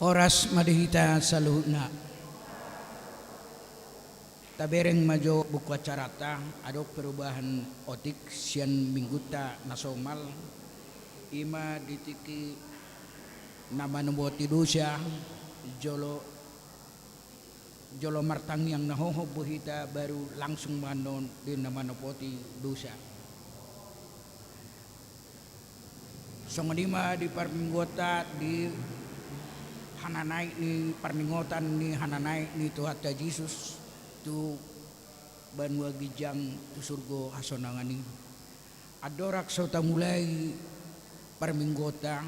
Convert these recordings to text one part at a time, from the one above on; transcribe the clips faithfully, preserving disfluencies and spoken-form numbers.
Horas ma di hita saluhutna. Tabereng ma jo buku acaranta, adong perubahan otik sian minggunta na somal, i ma di tingki na manopoti dosa, jolo, jolo martangiang na hohom bohi hita, baru langsung ma annon di na manopoti dosa. Songon i ma di parmingguonta, di hananaek ni parningotan ni hananaek ni Tuhanta Jesus tu banua ginjang, tu surgo hasonangan i. Andorang so tamulai parmingguonta,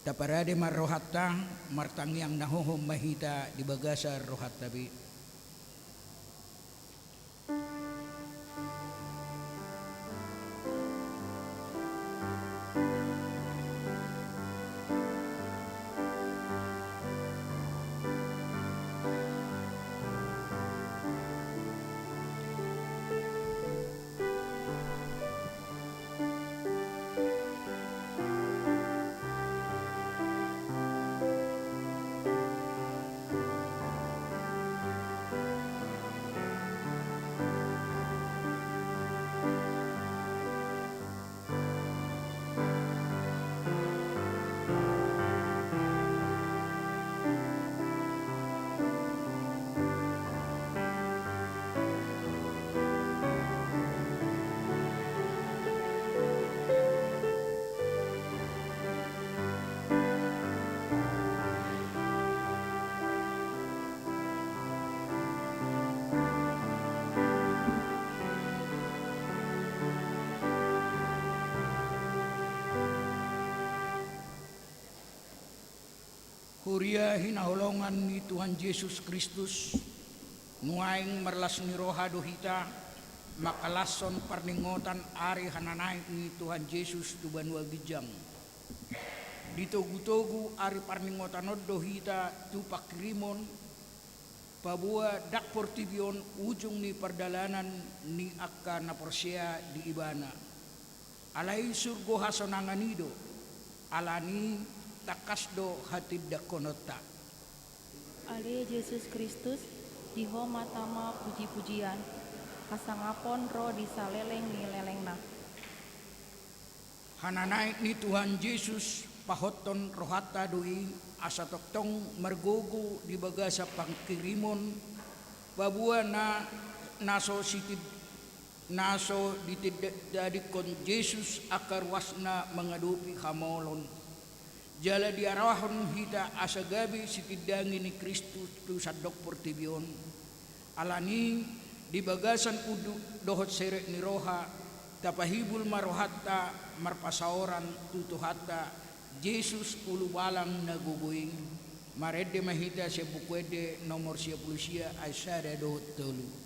taparade ma rohanta, martangiang na hohom ma hita di bagasan rohanta be. Huria hinaholongan ni Tuhan Jesus Kristus, nuaeng marlas ni roha do hita mangkalashon parningotan ari hananaek ni Tuhan Jesus tu banua ginjang. Ditogutogu ari parningotan on do hita tu pangkirimon, paboa ndang portibi on ujung ni pardalanan ni angka na porsea di Ibana. Alai surgo hasonangan i do, alani tangkas do hatindangkononta. Ale Jesus Kristus, di Ho ma tama pujipujian, hasangapon ro di saleleng ni lelengna. Hananaek ni Tuhan Jesus pahothon rohanta do i, asa tongtong margogo di bagasan pangkirimon, paboa na, na so sitin-, na so ditindangkon Jesus angka ruasna mangadopi hamaolon. Jala diarahon hita asa gabe sitindangi ni Kristus tu sandok portibi on. Alani, di bagasan unduk dohot serep ni roha, tapahibul ma rohanta marpasaoran tu Tuhanta Jesus Ulubalang na gogo i. Marende ma hita sian Buku Ende nomor sia pulu sia, ayat sada dohot tolu.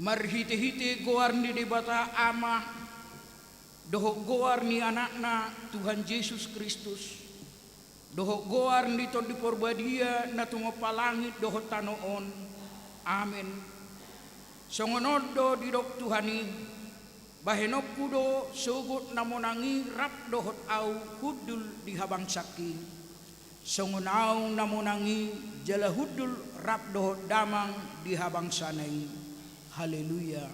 Marhitehite goar ni Debata Ama, dohot goar ni Anakna Tuhan Jesus Kristus, dohot goar ni Tondi Parbadia na tumompa langit dohot tano on. Amen. Songon on do didok Tuhan i: Bahenonku do sogot na monang i rap dohot Ahu hundul di habangsangki, songon Ahu na monang i jala hundul rap dohot Damang di habangsana i. Haleluya.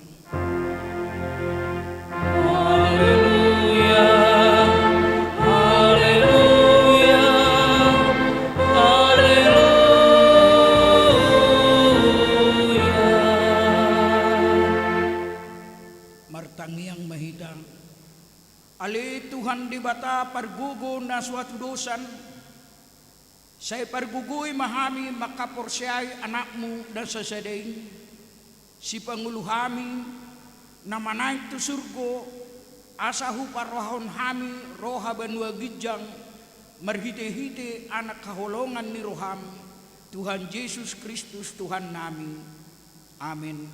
Haleluya. Haleluya. Haleluya. Martangiang ma hita. Ale Tuhan Debata pargogo na so hatudosan, sai pargogoi ma hami mangkaporseai Anakmu na sasada i, sipangolu hami, na manaek tu surgo, asa huparrohahon hami roha banua ginjang, marhitehite Anak haholongan ni roham, Tuhan Jesus Kristus Tuhannami. Amen.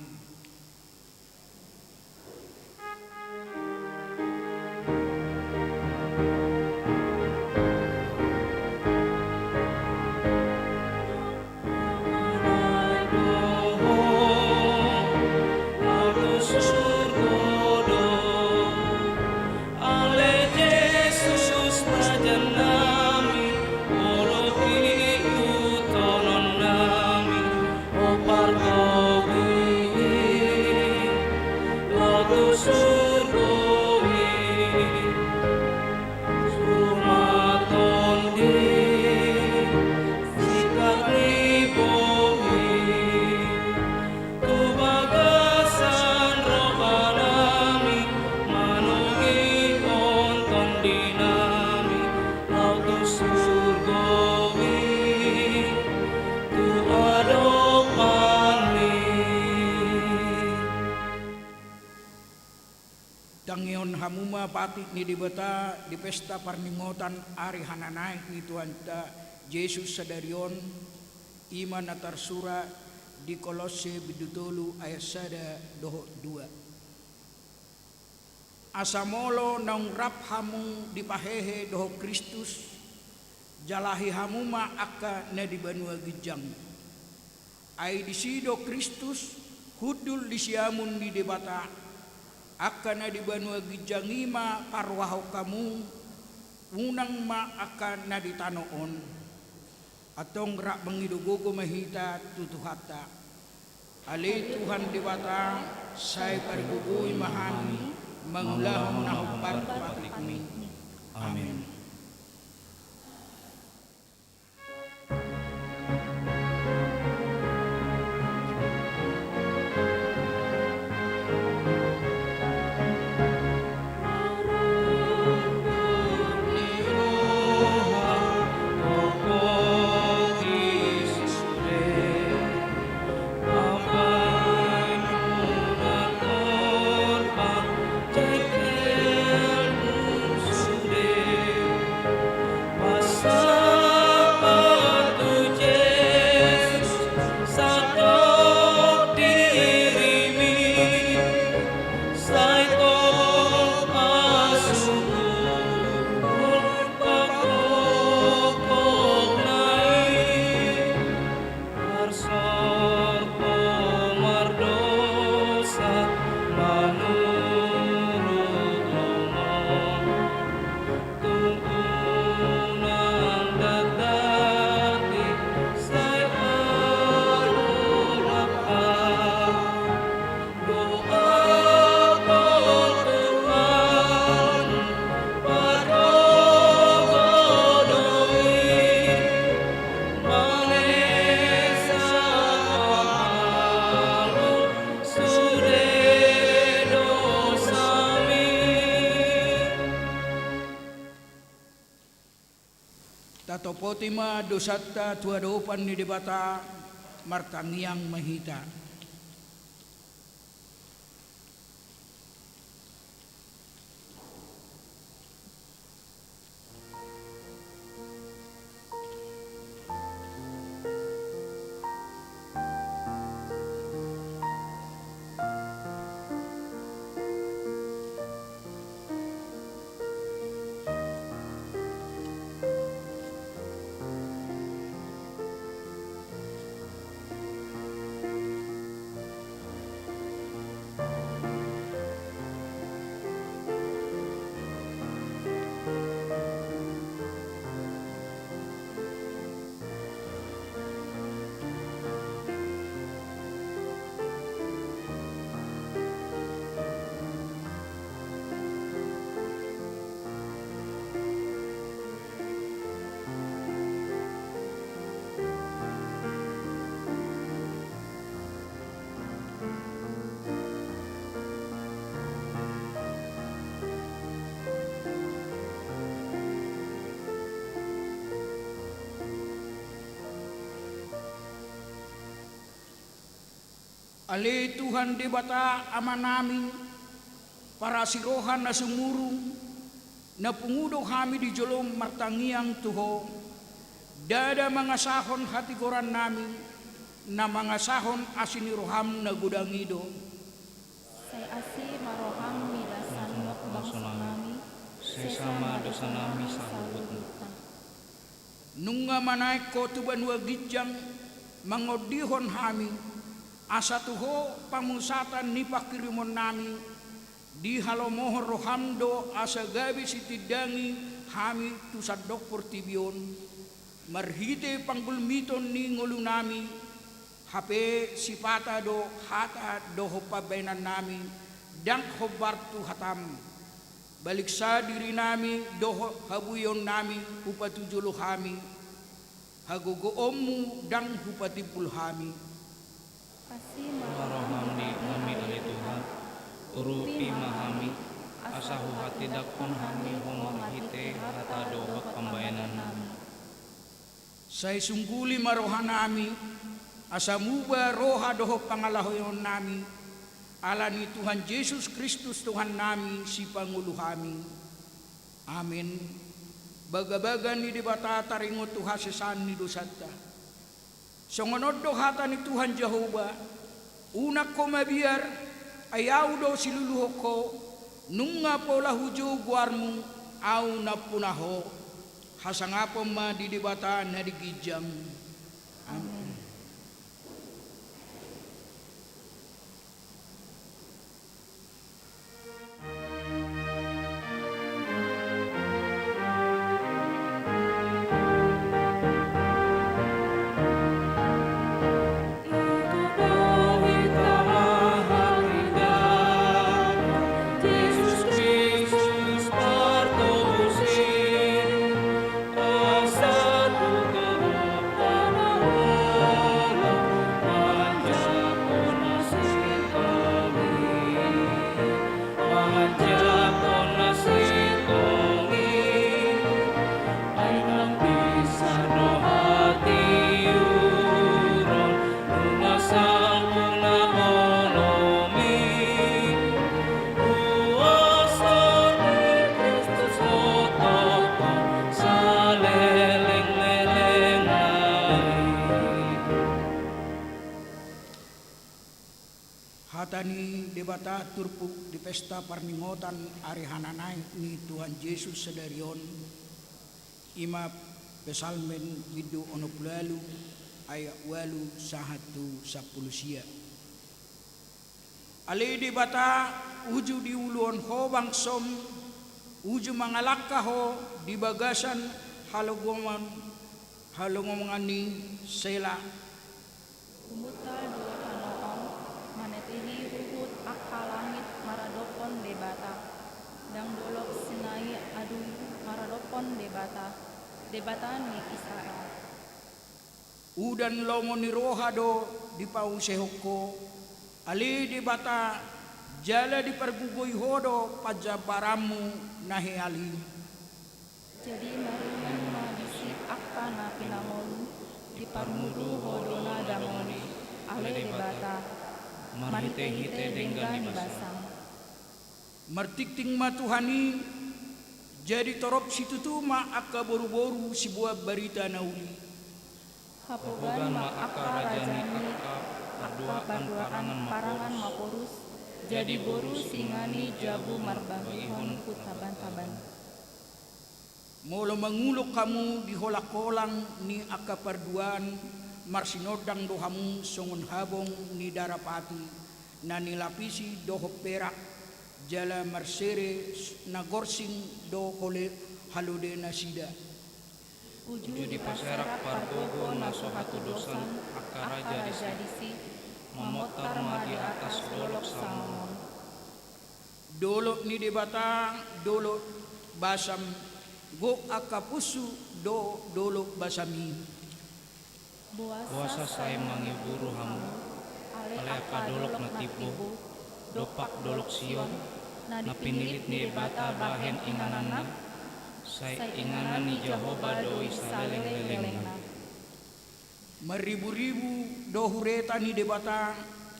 Ale Jesus, rajanami, olo i tu tonannami, hombar tondi, laho tu surgo i. Suru ma tondi, sikat ni bohi, tu bagasan rohanami, manogihon tondinami, laho tu surgo i, tu adopanni. Tangihon hamu ma patik ni Debata di pesta parningotan ari hananaek ni Tuhanta Jesus sadari on, i ma na tarsurat di Kolosse bindu tolu ayat sada dohot dua. Asa molo naung rap hamu dipahehe dohot Kristus, jalahi hamu ma angka na di banua ginjang. Ai disi do Kristus hundul di siamun ni Debata, angka na di banua ginjang i ma parrohahon hamu, unang ma angka na di tano on. Antong rap mangido gogo ma hita tu Tuhanta. Ale Tuhan Debata, sai pargogoi ma hami mangulahon na hombar tu patikmi. Amen. Marsorpo mardosa manurut lomo, tung unang datati sai alu rap. Tatopoti ma dosanta tu adopan ni Debata, martangiang ma hita. Ale Tuhan Debata Amanami, parasi roha na sumurung, na pungu do hami di jolom martangiang tu Ho, ndada mangasahon hatigorannami, na mangasahon asi ni roham na godang i do. Sai asi ma roham mida sangap bangsonami, sesa ma dosanami saluhutna. Nunga manaek Ho tu banua ginjang, mangondihon hami, asa tu Ho pamusatan ni panghirimonnami, dihalomohon roham do asa gabe sitindangi hami tu sandok portibi on, marhite panggulmiton ni ngolunami, hape sipata do hata dohot pambahenannami, ndang hombar tu hatam. Baliksa dirinami dohot habueonnami hupatujolo hami, hagogoonmu ndang hupatimbul hami. Asi ma roham di hami ale Tuhan, urupi ma hami, asa huhatindanghon hami Ho marhite hata dohot pambahenannami. Sai sungguli ma rohanami, asa muba roha dohot pangalahoionnami, ala ni Tuhan Jesus Kristus Tuhannami sipangolu hami. Amen. Bagabaga ni Debata taringot tu hasesaan ni dosanta. Songon on do hata ni Tuhan Jahowa, unang ho mabiar, ai Ahu do siluluhon ho, nunga pola hujou goarmu, Ahu nampuna ho. Hasangapon ma di Debata na di ginjang. Amen. Hata ni Debata turpuk di pesta parningotan ari hananaek ni Tuhan Jesus sadari on, i ma Psalmen bindu onom pulu ualu, ayat ualu sahat tu sampulu sia. Ale Debata, uju diuluhon Ho bangsom, uju mangalangka Ho di bagasan halomoan, halomoan ni Sela. Humuntal do tano on, manetehi huhut angka langit maradophon Debata, ndang dolok Sinai adui maradophon Debata, Debata ni Israel. Udan lomo ni roha do dipausehon Ho, ale Debata, jala dipargogoi Ho do panjambaranmu na heal i. Jadi maringan ma disi angka na pinangolu, diparmudu Ho do na dangol i, ale Debata, marhitehite denggan ni basam. Martingting ma Tuhan i, jadi torop situtu ma angka boruboru siboan barita na uli. Hapogan ma angka raja ni angka parduaan parangan maporus, jadi boru singa ni jabu marbagihon tu tabantaban. Molo mangulok hamu di holangholang ni angka parduaan, marsinondang do hamu songon habong ni darapati, na nilapisi dohot perak, jala marsere na gorsing do hole-, halode nasida. Uju dipaserak pargogo na so hatudosan angka raja disi, mamontar ma di atas dolok Salmon. Dolok ni Debata, dolok basam, gok angka punsu do dolok basam i. Boasa sai mangiburu hamu, ale angka dolok na timbo, dompak dolok Sion, na pinilit ni Debata bahen ingananna, sai inganan ni Jahowa do i saleleng-lelengna. Marriburibu do hureta ni Debata,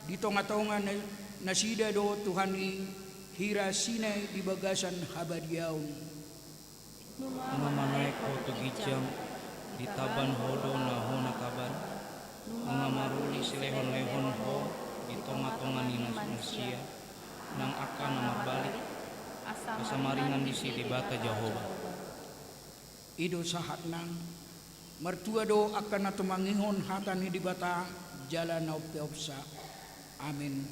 Di tongatonga na-, nasida do Tuhan i hira Sinai di bagasan habadiaon. Nunga manaek ho tu ginjang, ditaban ho do na hona taban. Nunga maruli silehonlehon ho di tongatonga ni manusia, nang angka na marbalik, asa maringan disi Debata Jahowa. I do sahatna. Martua do angka na tumangihon hata ni Debata jala na umpeopsa. Amen.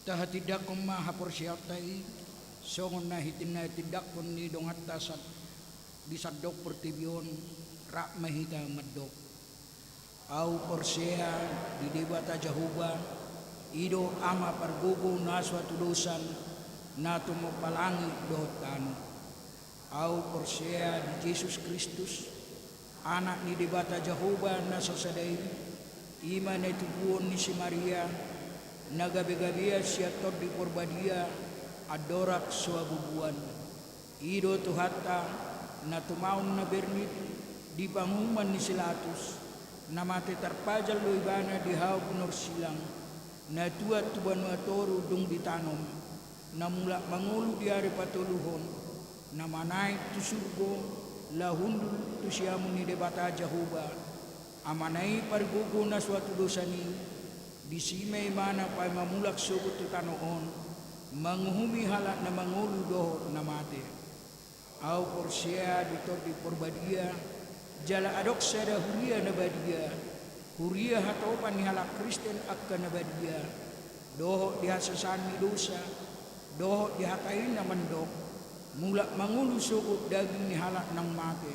Tahatindangkon ma haporseaonta i, songon na hitin-, na hitindangkon ni donganta san-, di sandok portibi on. Rap ma hita mandok. Ahu porsea di Debata Jahowa, i do Ama pargogo na so hatudosan, na tumompa langit dohot tano. Ahu porsea di Jesus Kristus, Anak ni Debata Jahowa na sasada i, i ma na itubuhon ni si Maria, na gabegabean sian Tondi Porbadia, andorang so habubuan. I do Tuhanta, na tumaon na bernit di panguhuman ni si Latus, na mate tarpajal do ibana di hau binorsilang, na tuat tu banua toru dung ditanom, na mulak mangolu di ari patoluhon, na manaek tu surgo, laho hundul tu siamun ni Debata Jahowa, Amana i pargogo na so hatudosan i, disi ma ibana paima mulak sogot tu tano on, manguhumi halak na mangolu dohot na mate. Ahu porsea di Tondi Porbadia, jala adong sada huria na badia, huria hatopan ni halak Kristen angka na badia, dohot di hasesaan ni dosa, dohot di hata i na mandok, mulak mangolu sogot daging ni halak naung mate,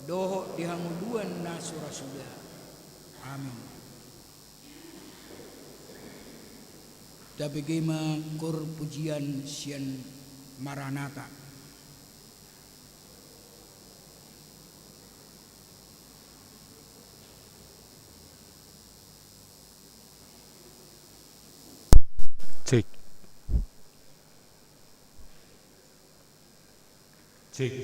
dohot di hangoluan na so ra suda. Amin. Tabege ma kor pujian sian Maranatha. Cek. Cek.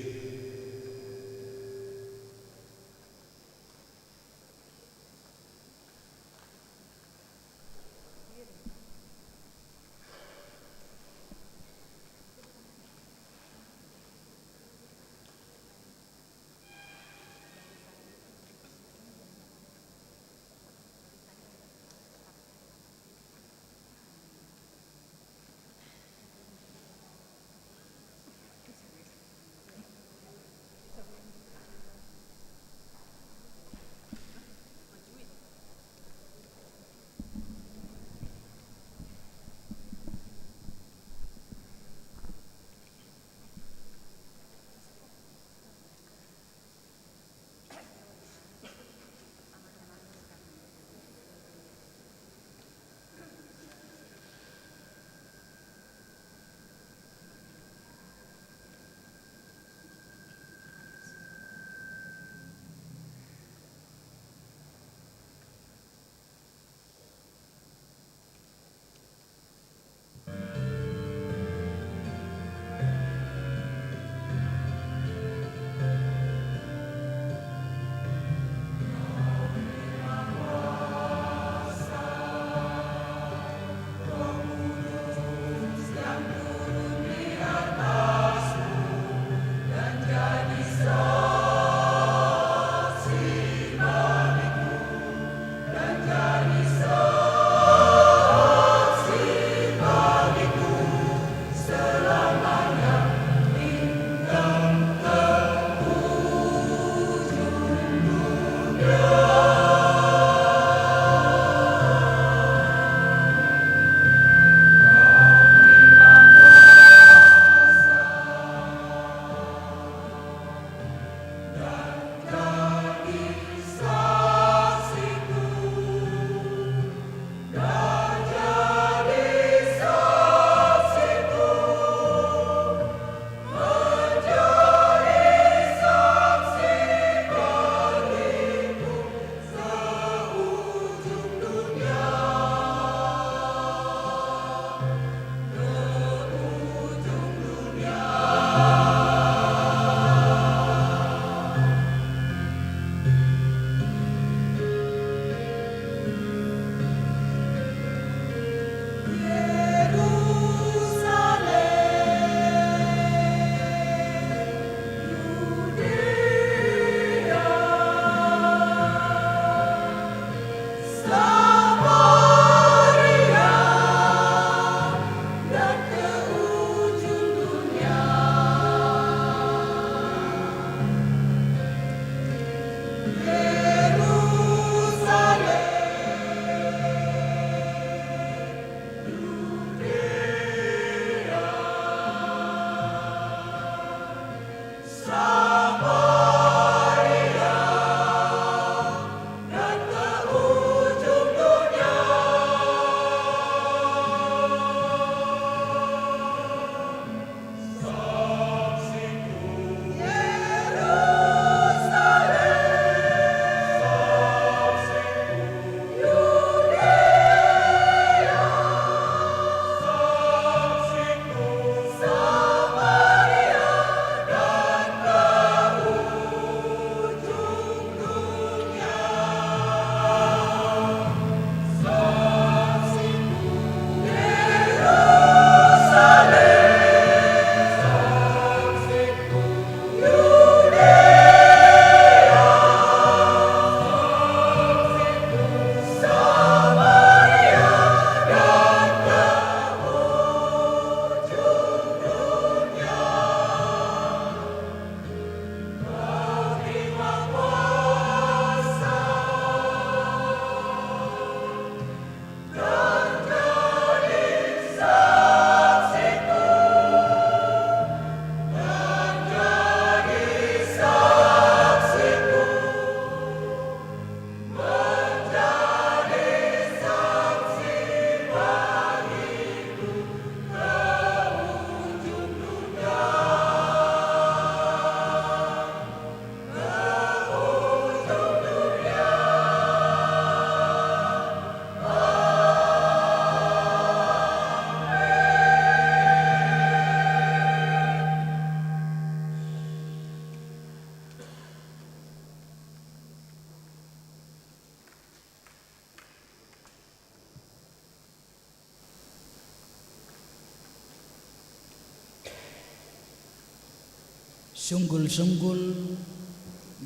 Sunggul-sunggul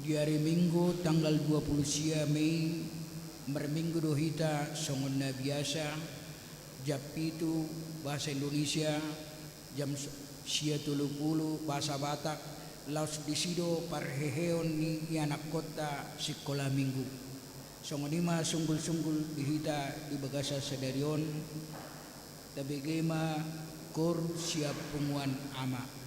di ari Minggu tanggal dua puluh sia Mei, marminggu do hita songon na biasa, jam pitu bahasa Indonesia, jam s-, sia tolu pulu bahasa Batak, laos disi do parheheon ni ianakhonta sikola Minggu. Songon i ma sunggul-sunggul di hita di bagasan sadari on, tabege ma koor sian punguan ama.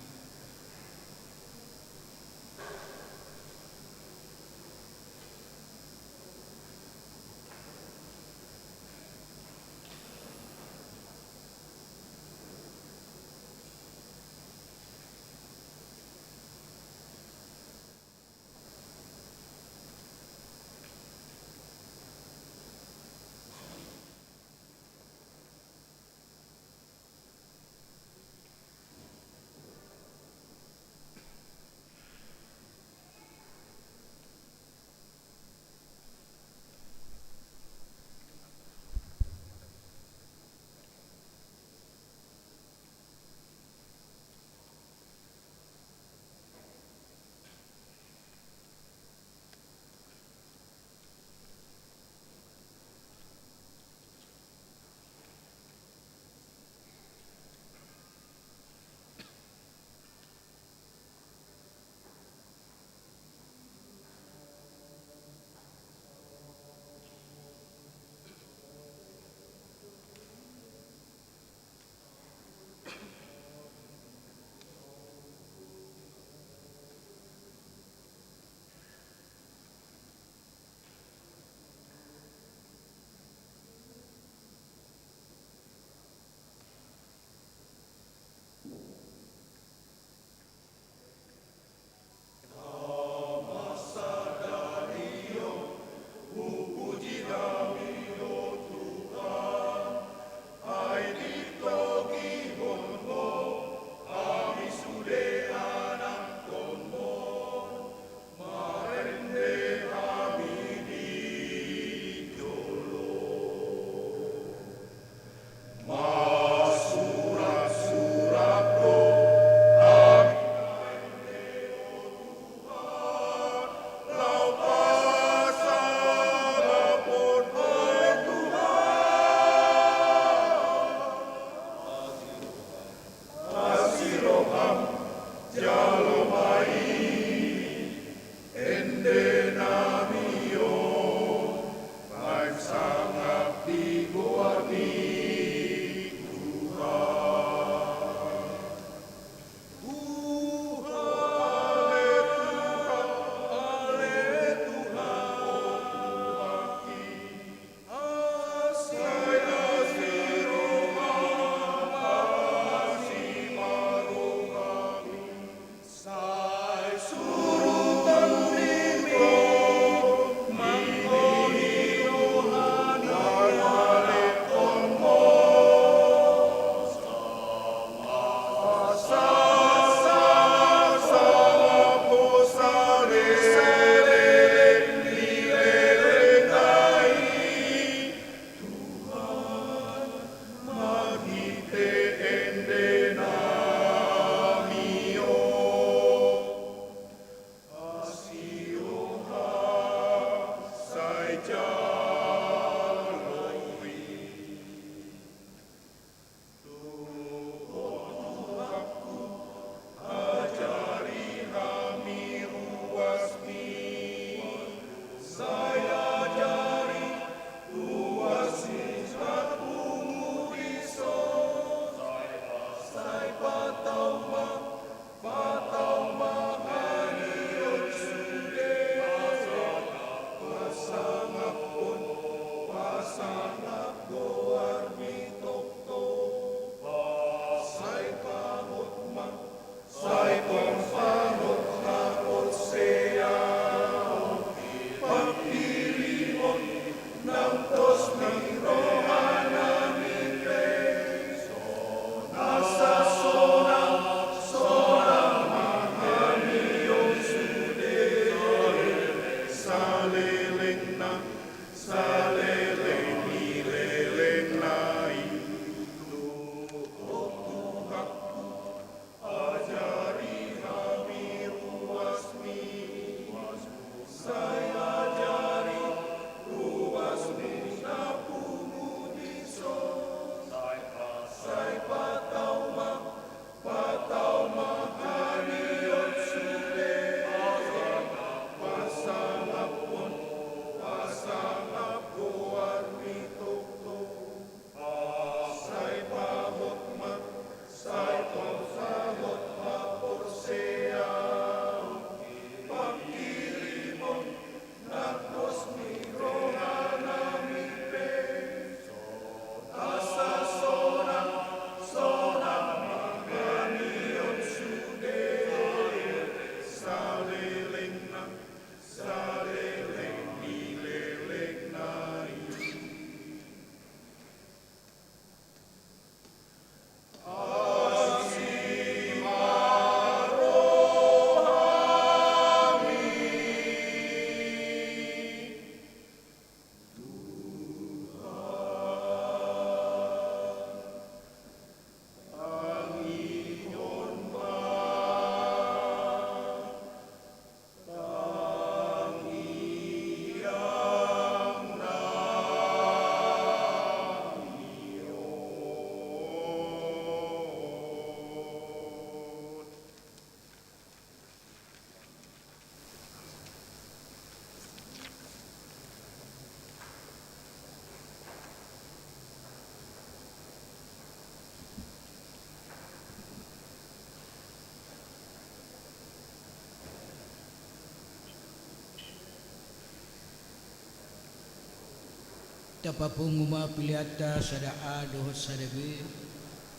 Tapapungu ma peleanta sada A dohot sada B.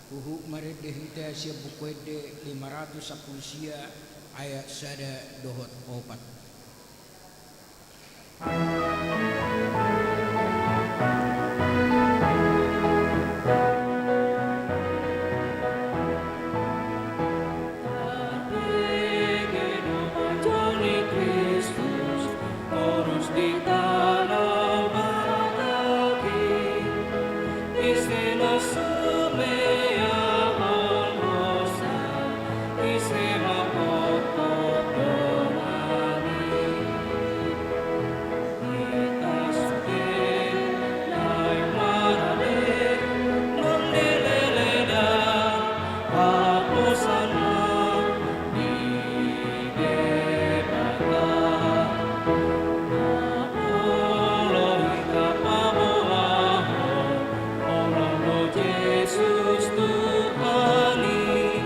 Huhut marende hita sian Buku Ende lima ratus sampulu sia, ayat sada dohot opat. Tarbege do panjang ni Kristus, torus di tano Batak i. Ise na sumeahon hosa, ise ma hophop dongan i. Hita sude naeng marade, nang dileleda haposan ma di Debata. Olo hita paboahon, holong do Jesus Tuhan i.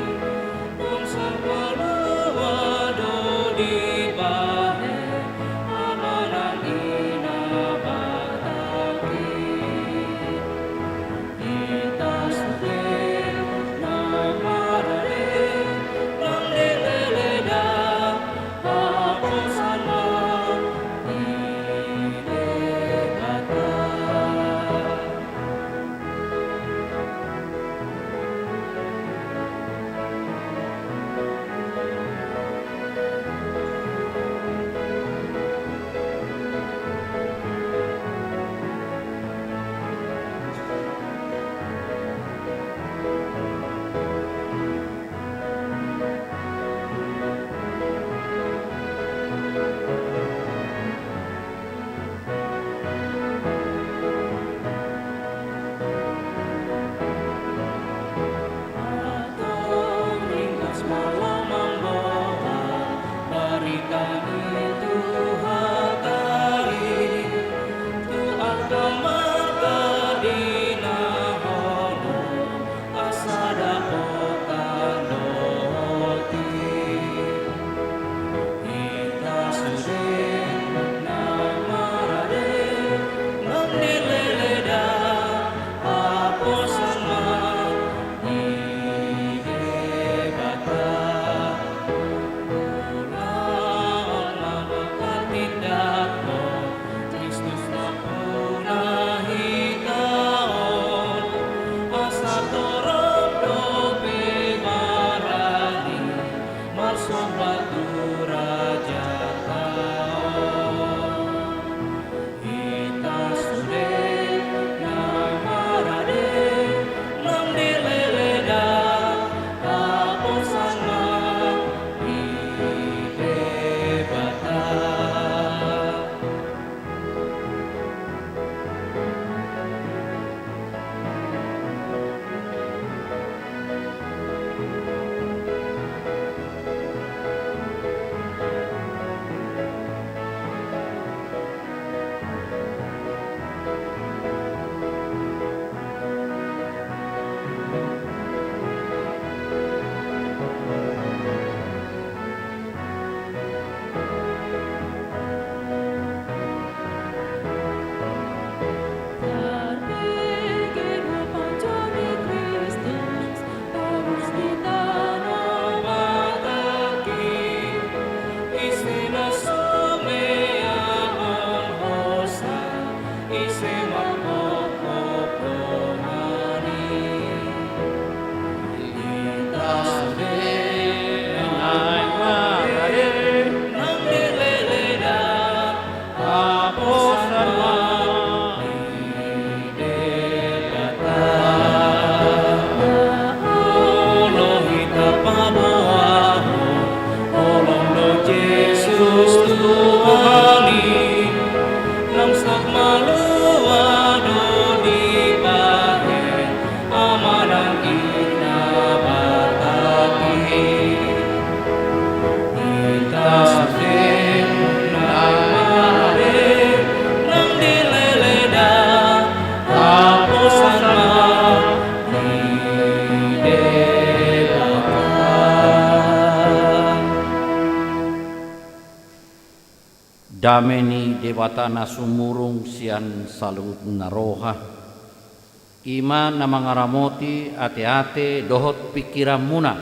Nunga sahat malua do dibahen, Ama nang Ina Batak i. Hita sude naeng marade, nang dileleda haposan ma di Debata. Antong ringgas ma laho mamboan barita ni Tuhanta i tu angka marga di na holo, asa dapotan dohot i. Hita sude naeng marade, nang dileleda haposan ma di Debata. Ulaon ma martindangkon Kristus nampuna hita on, asa torop dope barani marsomba tu Rajanta on. Hita sude naeng marade, nang dileleda haposan ma di Debata. Tarbege do panjang ni Kristus, torus di tano Batak i. Ise na sumeahon hosa, ise ma hophop dongan i. Hita sude naeng marade, nang dileleda haposan ma di Debata. Olo hita paboahon, holong do Jesus Tuhan i. Nunga sahat malua do dibahen, Ama nang Ina Batak i. Hita sude naeng marade, nang dileleda haposan ma di Debata. Dame ni Debata. Debata na sumurung sian saluhut na roha, i ma na mangaramoti ateate dohot pingkiranmuna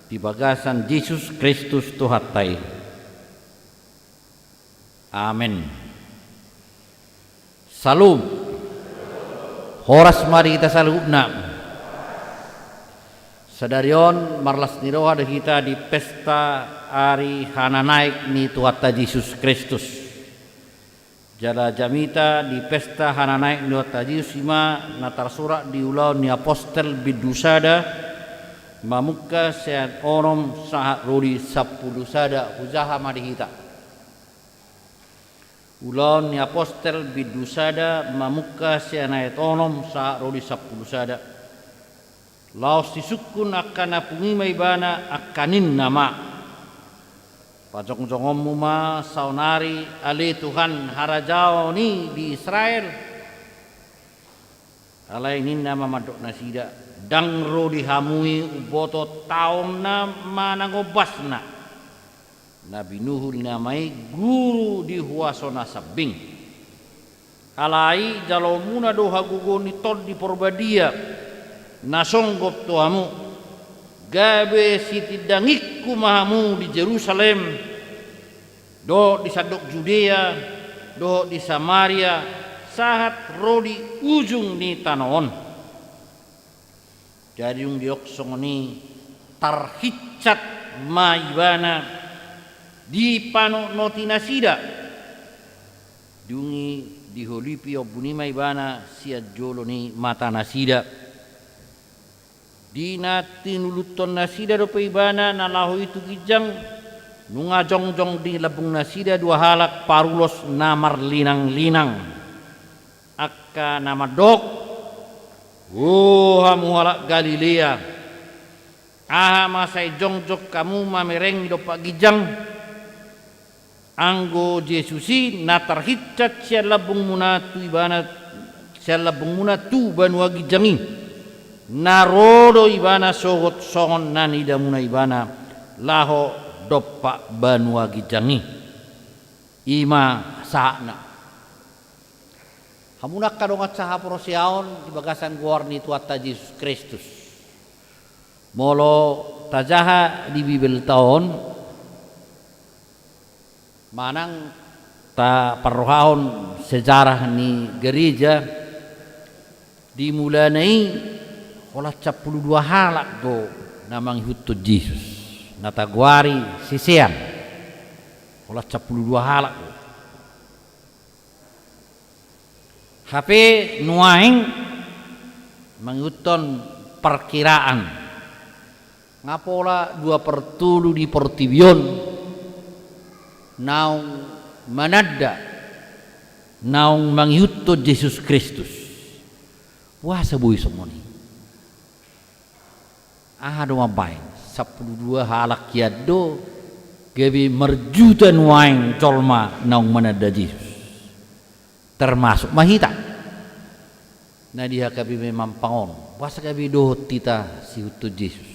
di bagasan Jesus Kristus Tuhanta i. Amen. Syalom. Horas ma di hita saluhutna. Sadari on marlas ni roha do hita di pesta ari hananaek ni Tuhanta Jesus Kristus. Jala jamita di pesta hananaek ni Tuhanta Jesus i ma na tarsurat di Ulaon ni Apostel bindu sada, mamungka sian onom sahat ro di sampulu sada. Hujaha ma di hita. Ulaon ni Apostel bindu sada, mamungka sian ayat onom sahat ro di sampulu sada. Laos sisungkun angka na pungu i ma ibana, angka ninna ma: Pajongjongonmu ma saonari, ale Tuhan, harajaon i di Israel. Alai ninna ma mandok nasida: Ndang ro di hamu i umboto taon na manang ombasna, na binuhul ni Ama i guru di huaso na sambing. Alai jaloonmuna do hagogoon ni Tondi Porbadia na songgop tu hamu, gabe sitindangingku ma hamu di Jerusalem, dohot di sandok Judea, dohot di Samaria, sahat ro di ujung ni tano on. Jadi dung didok songon i, tarhinsat ma ibana, dipanotnoti nasida. Dung i diholipi ombun i ma ibana sian jolo ni mata nasida. Di na tinuluthon nasida dope ibana na laho i tu ginjang, nunga jongjong di lambung nasida dua halak parulos na marlinanglinang, angka na mandok: O hamu halak Galilea, aha ma sai jongjong hamu mamerengi dompak ginjang? Anggo Jesus i na tarhinsat sian lambungmuna tu ibana, sian lambungmuna tu banua ginjang i, na ro do ibana sogot songon na niidamuna ibana laho dompak banua ginjang i. I ma sahatna. Hamu angka dongan sahaporseaon di bagasan goar ni Tuhanta Jesus Kristus. Molo tajaha di Bibelta on, manang taparrohahon sejarah ni gereja, di mulana i holan sampulu dua halak do na mangihuthon Jesus, na tagoari sisean. Holan sampulu dua halak do. Hape nuaeng mangihuthon parkiraan, nga pola dua per tolu ni portibi on naung mananda, naung mangihuthon Jesus Kristus. Boasa boi songon i? Aha do mambaen? Sampulu dua halak hian do, gabe marjuta nuaeng jolma naung mananda Jesus. Termasuk ma hita na di H K B M Mampang on, boasa gabe dohot hita siihuthon Jesus?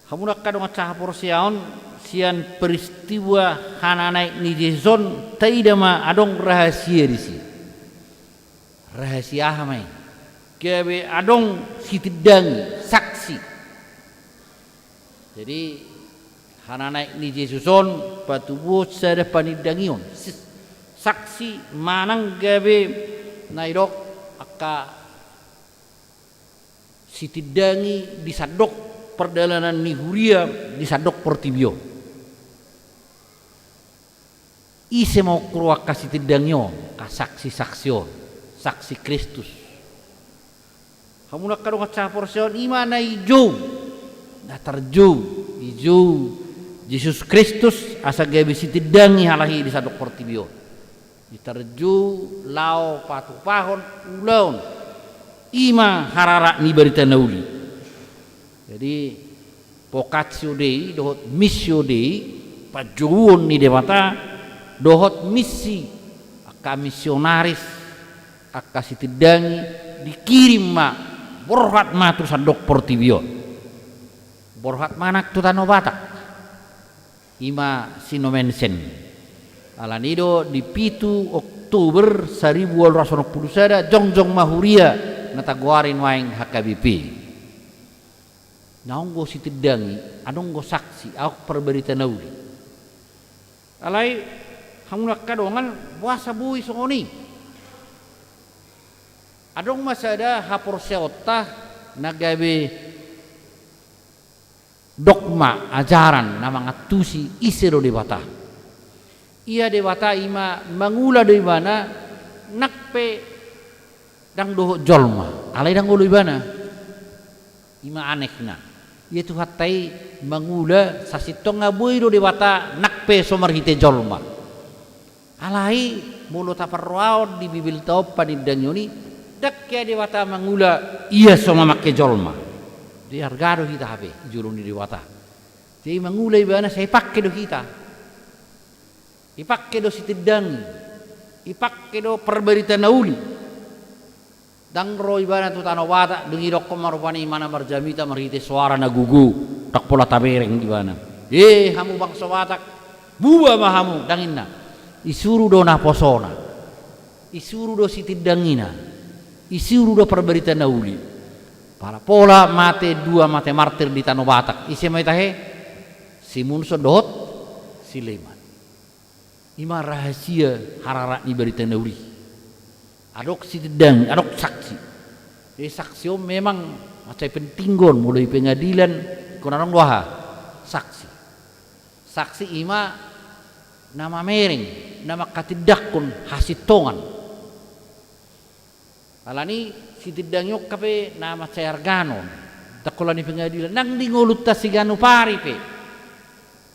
Hamu angka dongan sahaporseaon, sian peristiwa hananaek ni Jesus on taida ma adong rahasia disi. Rahasia aha ma i? Gabe adong sitindangi, saksi. Jadi, hananaek ni Jesus on patubuhon sada panindangion, sis-, saksi manang gabe na didok angka sitindangi di sandok pardalanan ni huria di sandok portibi on. Ise ma ongkuru angka sitindangi on, angka saksi-saksi on, saksi Kristus. Hamu angka dongan sahaporseaon, i ma na dijou, na tarjou, dijou Jesus Kristus asa gabe sitindangi halak i di sandok portibi on. Ditarjou laho patupahon ulaon. I ma hararat ni barita na uli. Jadi, vocatio Dei dohot missio Dei, panjouon ni Debata, dohot missi, angka missionaris, angka sitindangi, dikirim ma, borhat ma tu sandok portibi on. Borhat ma nang tu Tano Batak. I ma si Nommensen. Alani do di pitu Oktober saribu ualu ratus onom pulu sada, jongjong ma huria na tagoari nuaeng H K B P. Naung do sitindangi, adong do saksi, adong parbarita na uli. Alai hamu angka dongan, boasa boi songon i? Adong ma sada haporseaonta na gabe dogma, ajaran na mangantusi ise do Debata. Ia Debata i ma mangula do ibana, nang pe ndang dohot jolma, alai ndang olo ibana. I ma anehna. Ia Tuhanta i mangula, sasintongna boi do Debata nang pe so marhite jolma. Alai molo taparrohahon di Bibelta on panindangion i, ndang hea Debata mangula ia so mamangke jolma. Jadi arga do hita hape di jolo ni Debata. Jadi mangula ibana sai ipangke do hita. Ipangke do sitindangi. Ipangke do parbarita na uli. Ndang ro ibana tu Tano Batak, dung i didokkon ma rupani imana marjamita marhite soara na gogo, ndang pola tabereng ibana. E, hamu bangso Batak, buba ma hamu, ndang ninna. Isuru do naposona, isuru do sitindangina, isuru do parbarita na uli. Pala pola mate dua mate martir di Tano Batak, ise ma i tahe? Simunson dohot Sileman. I ma rahasia hararat ni barita na uli. Adong sitindangi, adong saksi. Jadi saksi on memang mansai penting do on, molo di pengadilan, ingkon adong do aha? Saksi. Saksi i ma na mamereng, na manghatindanghon hasintongan. Alani sitindangi on hape na mansai argana on. Ndang holan di pengadilan, nang di ngolunta siganup ari pe.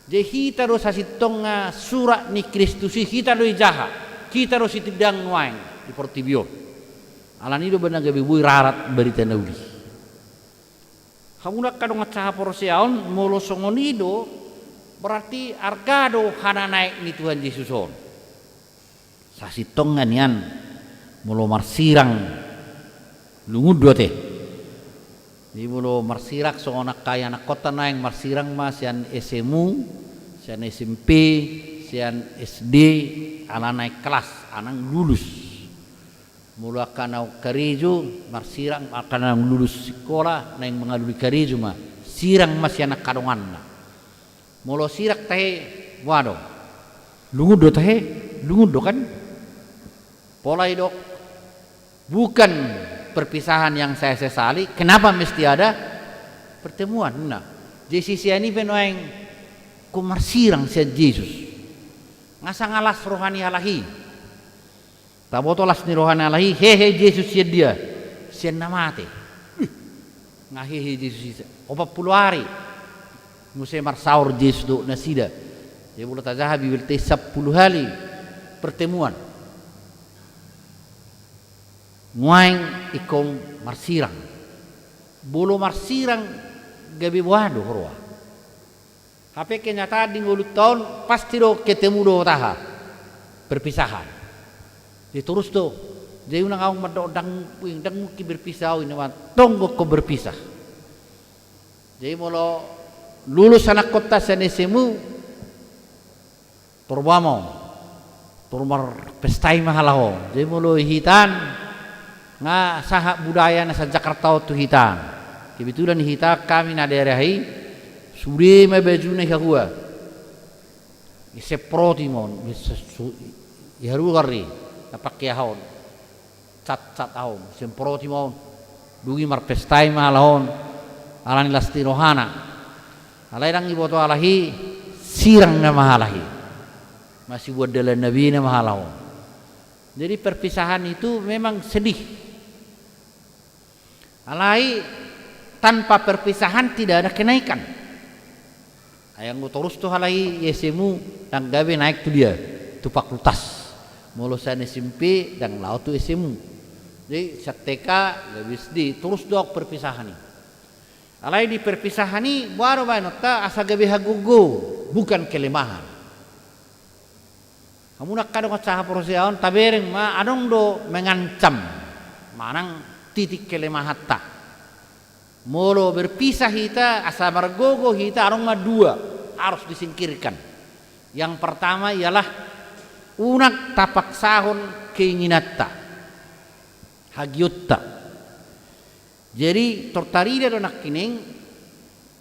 Jadi hita do sasintongna surat ni Kristus i, hita do ijaha, hita do sitindang nuaeng di portibi on. Alani do umbahen na gabe boi rarat barita na uli. Hamu angka dongan sahaporseaon, molo songon i do, berarti arga do hananaek ni Tuhan Jesus on. Sasintongna nian, molo marsirang, lungun do ate. Jadi molo marsirang songon angka ianakhonta nuaeng, marsirang ma sian S M U, sian S M P, sian S D, ala naeng kelas, ala naeng lulus. Molo angka naung karejo, marsirang, angka naung lulus sikola, naeng mangalului karejo ma, sirang ma sian angka donganna. Molo sirang tahe, boha do? Lungun do tahe? Lungun do kan? Pola didok, bukan perpisahan yang saya sesali, kenapa mesti ada pertemuan? Nah, jadi sisean i pe nuaeng ingkon marsirang sian Jesus. Nga sanga las roha ni halak i. Taboto las ni roha ni halak i, hehe Jesus sian dia, sian na mate. Nga hehe Jesus i, opat pulu ari. Muse marsaor Jesus dohot nasida. Jadi molo tajaha Bibelta i, sampulu hali pertemuan. Nuaeng ingkon marsirang. Molo marsirang gabe boha do roha? Hape kenyataan di ngolunta on pasti do ketemu dohot aha? Perpisahan. Jadi torus do. Jadi unang adong mandok ndang, ndang mungkin berpisah au, inna ma, tong do ingkon berpisah. Jadi molo lulus anakhonta sian S M U, tor boha ma on? Tor marpesta i ma halak on. Jadi molo di hita an, nga sahat budaya na sian Jakarta on tu hita an. Kebetulan di hita an hami na daerah i, sude ma bajuna i hahua. Disemproti ma on, diharugar i, na pangke aha on, cat-cat aha on, disemproti ma on. Dung i marpesta i ma halak on, ala ni las ni rohana. Alai ndang diboto halak i, sirang nama halak i. Masiboan dalanna be nama halak on. Jadi perpisahan itu memang sedih. Alai tanpa perpisahan tidak ada kenaikan. Ai anggo torus do halak i S M U, ndang gabe naek tu dia, tu fakultas. Molo sian S M P, ndang laho tu S M U. Jadi sian T K, gabe S D, torus do perpisahan i. Alai di perpisahan i, boha do baenonta? Asa gabe hagogo, bukan kelemahan. Hamu angka dongan sahaporseaon, tabereng ma, adong do mengancam manang titik kelemahanta. Molo berpisah hita, asa margogo hita, adong ma dua harus disingkirkan. Yang pertama ialah Unang tapaksahon keinginanta, hagionta. Jadi, tor tarida do nangkining,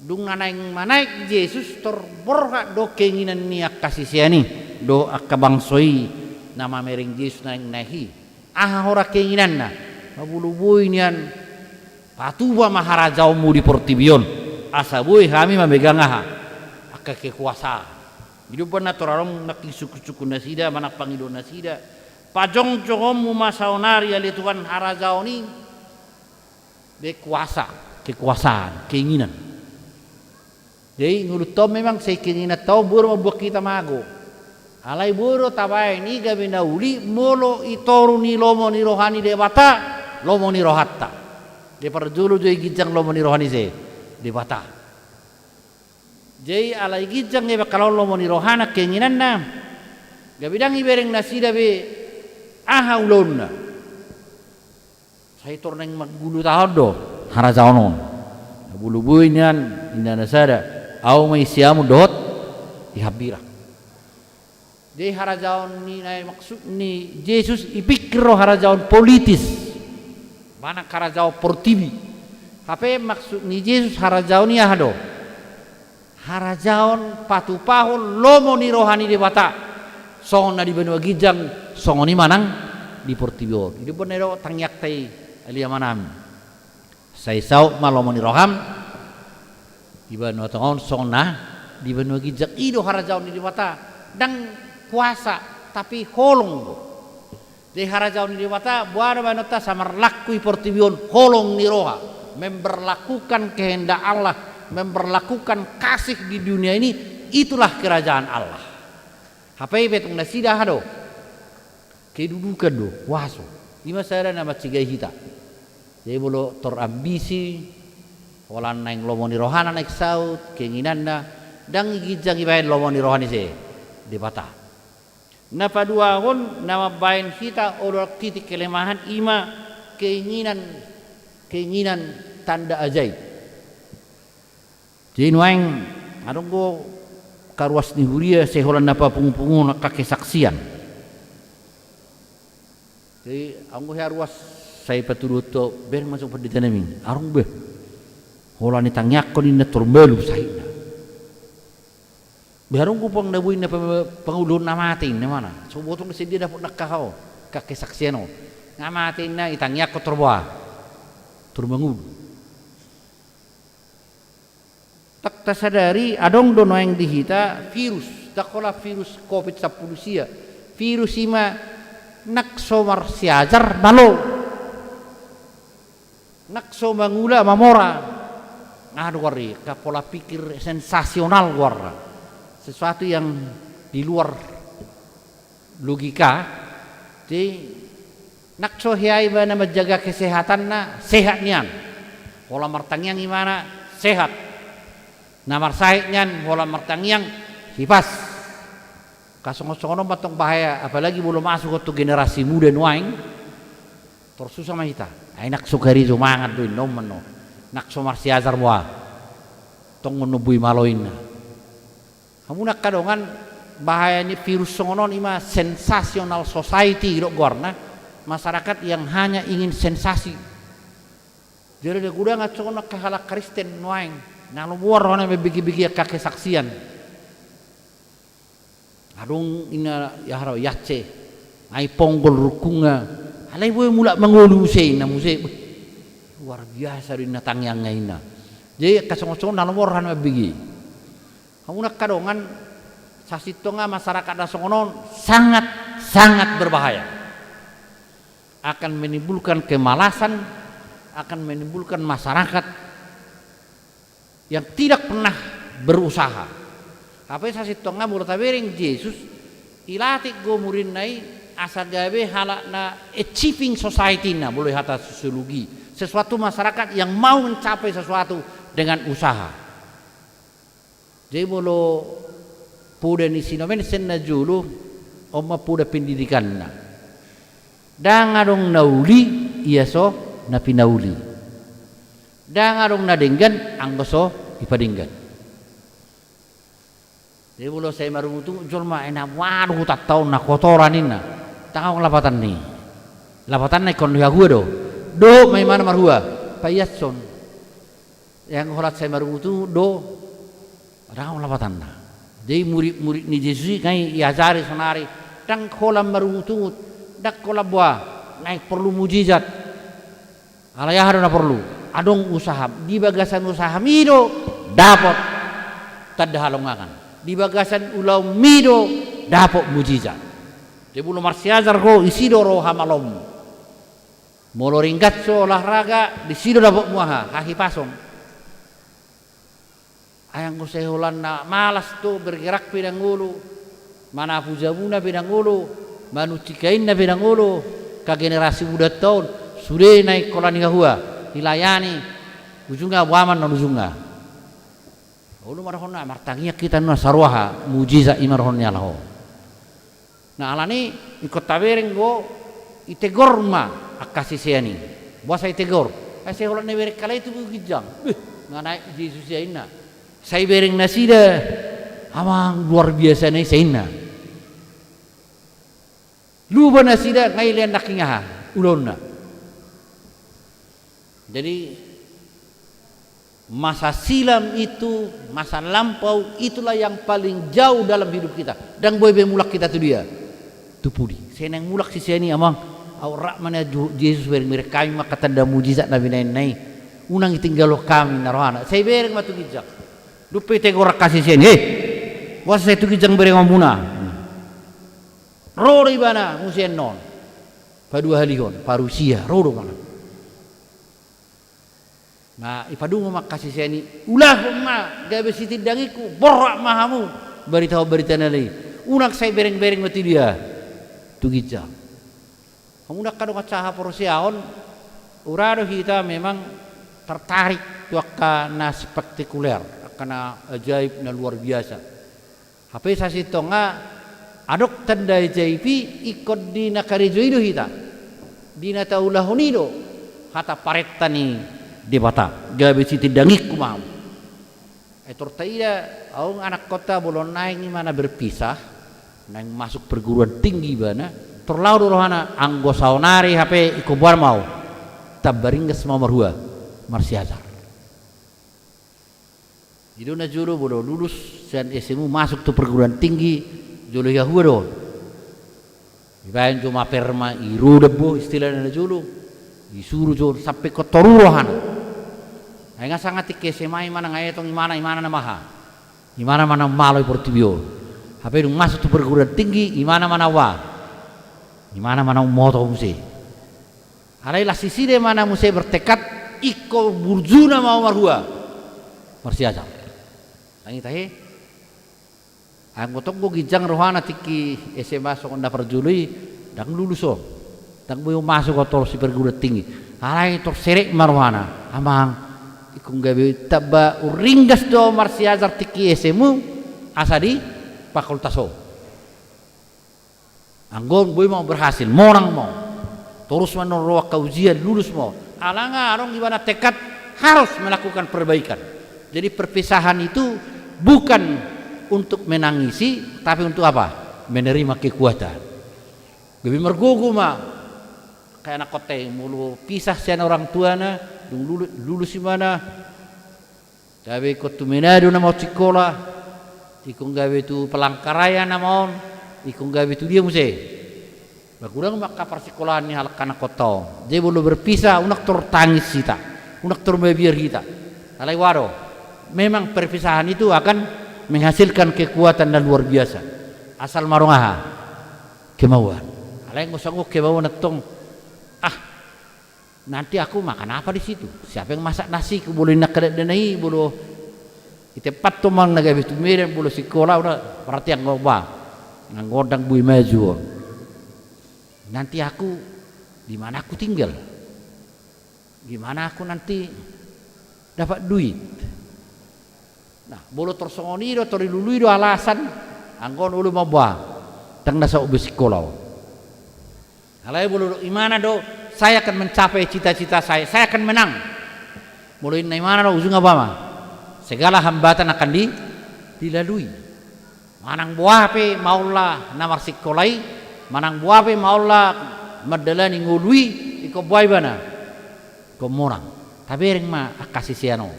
dung na naeng manaek Jesus, tor borhat do keinginan ni angka sisean i, dohot angka bangso i, na mamereng Jesus naeng naek i. Aha hora keinginanna? Molo boi nian, patupa ma harajaonmu di portibi on, asa boi hami mamegang aha? Angka kekuasaan. Di dohot na tor adong nangkin sungkun-sungkun nasida, manang pangidoan nasida. Pajongjongonmu ma saonari ale Tuhan harajaon i, be kuasa, kekuasaan, keinginan. Jadi, ngolunta on memang sai keinginanta on boi do mambuat hita mago. Alai boi do tabaen i gabe na uli, molo i toru ni lomo ni roha ni Debata, lomo ni rohanta. Diparjolo jo i ginjang lomo ni roha ni ise? Debata. Jadi, alai ginjang gabe angka na on lomo ni rohana, keinginanna, gabe ndang ibereng nasida be aha ulaonna. Sai tor naeng mangulutahon do harajaon on. Na boi-boi nian, inna na sada, ahu ma i siamun dohot i hambirang. Jadi harajaon ni, na maksud ni Jesus, ipikir do harajaon politis, manang harajaon portibi. Hape maksud ni Jesus harajaon i aha do? Harajaon patupahon lomo ni roha ni Debata, songon na di banua ginjang, songon i manang di portibi on. I do umbahen na nidok tangiangta i, ale Amanami. Sai saut ma lomo ni roham di banua tonga on, songon na di banua ginjang. I do harajaon ni Debata, ndang kuasa, tapi holong do. Jadi harajaon ni Debata, boha do baenonta? Asa marlaku i portibi on, holong ni roha, memberlakukan kehendak Allah, memberlakukan kasih di dunia ini, itulah kerajaan Allah. Hape ipetung nasida aha do? Kedudukan do, kuaso. I ma sada na mancigai hita. Jadi molo tor ambisi, holan naeng lomo ni rohana naeng saut, keinginanna, ndang i ginjang ibaen lomo ni roha ni ise? Debata. Na paduahon, na mambaen hita olo titik kelemahan, i ma keinginan, keinginan tanda ajaib. Jadi nuaeng, adong do angka ruas ni huria, sai holan na papungu-pungu angka kesaksian. Jadi adong do hea ruas sai patuduhon tu ahu, bereng ma jo pandita nami, adong be. Holan i tangiangkon ninna tor malum sahitna. Be adong do puang na boi na pa-, pangoluhon na mate inna, mana? So botul sian dia dapot na angka ho, angka kesaksian on. Na mate inna, itangiangkon tor boha? Tor mangolu. Ndang tasadari, adong do nuaeng di hita virus, ndang holan virus covid sampulu sia. Virus i ma nang so marsiajar malo. Nang so mangula mamora. Aha do goar i, angka pola pikir sensasional goarna. Sesuatu yang di luar logika. Jadi nang so hea ibana manjaga kesehatanna, sehat nian. Holan martangiang ibana, sehat. Na marsahit nian, holan martangiang, hipas. Angka songon-songon on ma antong bahaya, apalagi molo masuk tu generasi muda nuaeng. Tor susah ma hita. Ai nang so karejo mangan do inna on ma annon. Nang so marsiajar boha? Tong on boi malo inna. Hamu na angka dongan, bahaya ni virus songon on i ma sensational society didok goarna. Masyarakat yang hanya ingin sensasi. Jadi na godang songon angka halak Kristen nuaeng, na lomo rohana mambege-bege angka kesaksian. Adong inna, aha do, i Aceh, ai ponggol rungkungna, alai boi mulak mangolu muse inna muse. Beh, luar biasa do inna tangiangna inna. Jadi angka songon-songon na lomo rohana mambege. Hamu na angka dongan, sasintongna masyarakat na songon on sangat, sangat berbahaya. Akan menimbulkan kemalasan, akan menimbulkan masyarakat yang tidak pernah berusaha. Hape sasintongna molo tabereng Jesus, ilatih do muridna i asa gabe halak na achieving society na, molo hata sosiologi. Sesuatu masyarakat yang mau mencapai sesuatu dengan usaha. Jadi molo poda ni si Nommensen na jolo, on ma poda pendidikanna. Ndang adong na uli, ia so na pinauli. Ndang adong na denggan, anggo so dipadenggan. Jadi molo sai marungutungut jolma, ai na, waduh, hutanta on na kotoran, ninna. Ndang adong lapatanna i. Lapatanna ingkon di hahua do. Dohot ma imana marhua, paiashon. Ai anggo holan sai marungutungut do, ndang adong lapatanna. Jadi murid-murid ni Jesus i nunga iajari saonari, ndang holan marungutungut, ndang holan boha, naeng porlu mujizat. Alai aha do na porlu? Adong usaham. Di bagasan usaham i do dapot tanda halongangan. Di bagasan ulaonmi do dapot mujizat. Jadi molo marsiajar ho, disi do ro hamaloonmu. Molo ringgas ho olahraga, disi do dapotmu aha? Hahipason. Ai anggo sai holan na malas do, bergerak pe ndang olo, manapu jabuna pe ndang olo, manuncik aekna pe ndang olo, angka generasi mudanta on, sude naeng holan di hahua, dilayani, ujungna boha ma annon ujungna? Olo ma rohana, martangiang hita nunga saruaha, mujizat i ma roha ni Allah on. Nah, alani i ingkon tabereng do, itegor ma angka sisean i. Boasa itegor? Ai sai holan na ibereng halak i tubu ginjang. Beh, nunga naek Jesus ia, inna. Sai bereng nasida, amang, luar biasa na i, sai inna. Lupa nasida, nunga dilean nangkin aha ulaonna. Jadi, masa silam itu, masa lampau itulah yang paling jauh dalam hidup kita. Ndang boi be mulak hita tu dia. Tu pudi. Sai naeng mulak sisean i, amang, aut rap ma na Ju-, Jesus, bereng-bereng hami ma angka tanda mujizat na binaenna i. Unang ditinggalhon hami, ninna rohana. Sai bereng ma tu ginjang. Dung pe itegor angka sisean i, "He, boasa sai tu ginjang berengonmuna?" Ro do ibana muse annon. Paduahalihon, parusia, ro do ibana. Nah, ipadungo ma angka sisean i, "Ulahon ma gabe sitindangingku, borhat ma hamu baritahon barita na uli. Unang sai bereng-bereng ma tu dia, tu ginjang." Hamu angka dongan sahaporseaon, ura do hita memang tertarik tu angka na spektakuler, angka na ajaib, na luar biasa. Hape sasintongna adong tanda ajaib i ingkon di na karejo i do hita. Di na taulahon i do hata parenta ni Debata, gabe sitindangingku ma hamu. Ai tor taida, ahu angka anakhonta molo naeng imana berpisah, naeng masuk perguruan tinggi ibana, tor laho do rohana, anggo saonari hape ingkon boha ma ahu, tamba ringgas ma ahu marhua, marsiajar. I do najolo molo lulus sian S M U masuk tu perguruan tinggi, jolo i hahua do. Dibaen jo ma perma, i ro do bo istilahna najolo. Disuru jo sampe ingkon toru rohana. Ai nga sanga tingki S M A imana nga etong imana, imana na maha. Imana ma na malo i portibi on. Hape dung masuk tu perguruan tinggi, imana ma na ua. Imana ma na umoto muse. Alai las sisida imana muse bertekad, ingkon burjuna ma ahu marhua. Marsiajar. Nang i tahe. Anggo tong do ginjang rohana tingki S M A songon na parjolo i, ndang lulus on. Ndang boi masuk on tor si perguruan tinggi. Alai tor serep ma rohana. Amang, ingkon gabe tamba ringgas do ahu marsiajar tingki S M U, asa di fakultas on. Anggo on boi ma on berhasil, monang ma on. Torus ma annon ro angka ujian, lulus ma on. Ala nga adong ibana tekad, harus melakukan perbaikan. Jadi perpisahan itu bukan untuk menangisi, tapi untuk apa? Menerima kekuatan. Gabe margogo ma. Angka anakhonta i molo pisah sian orang tuana, dung lulu-, lulus imana, gabe ingkon tu Manado nama on sikola, ingkon gabe tu Palangkaraya nama on, ingkon gabe tu dia muse. Ba godang ma angka parsikolahan ni halak anakhonta on. Jadi molo berpisah, unang tor tangis hita, unang tor mabiar hita. Alai ua do, memang perpisahan itu akan menghasilkan kekuatan na luar biasa. Asal ma adong aha? Kemauan. Alai anggo songon kemauan antong, ah, nanti aku makan apa di situ? Siapa yang masak nasiku? Bolo i nangkin dakdanak i, bolo i tempat tu amang na gabe tu Medan, bolo sikola, udah, berarti anggo ba, anggo ndang boi maju on. Nanti aku, di mana aku tinggal? Di mana aku nanti dapat duit? Nah, molo tor songon i do, tor dilului do alasan, anggo on olo ma boha, ndang na saut be sikola on. Alai molo didok imana do, saya akan mencapai cita-cita saya, saya akan menang. Molo ninna imana do, ujungna boha ma? Segala hambatan akan di-, dilalui. Manang boha pe maolla na marsikola i, manang boha pe maolla mandalani ngolu i, ingkon boha ibana? Ingkon monang. Tabereng ma angka sisean on.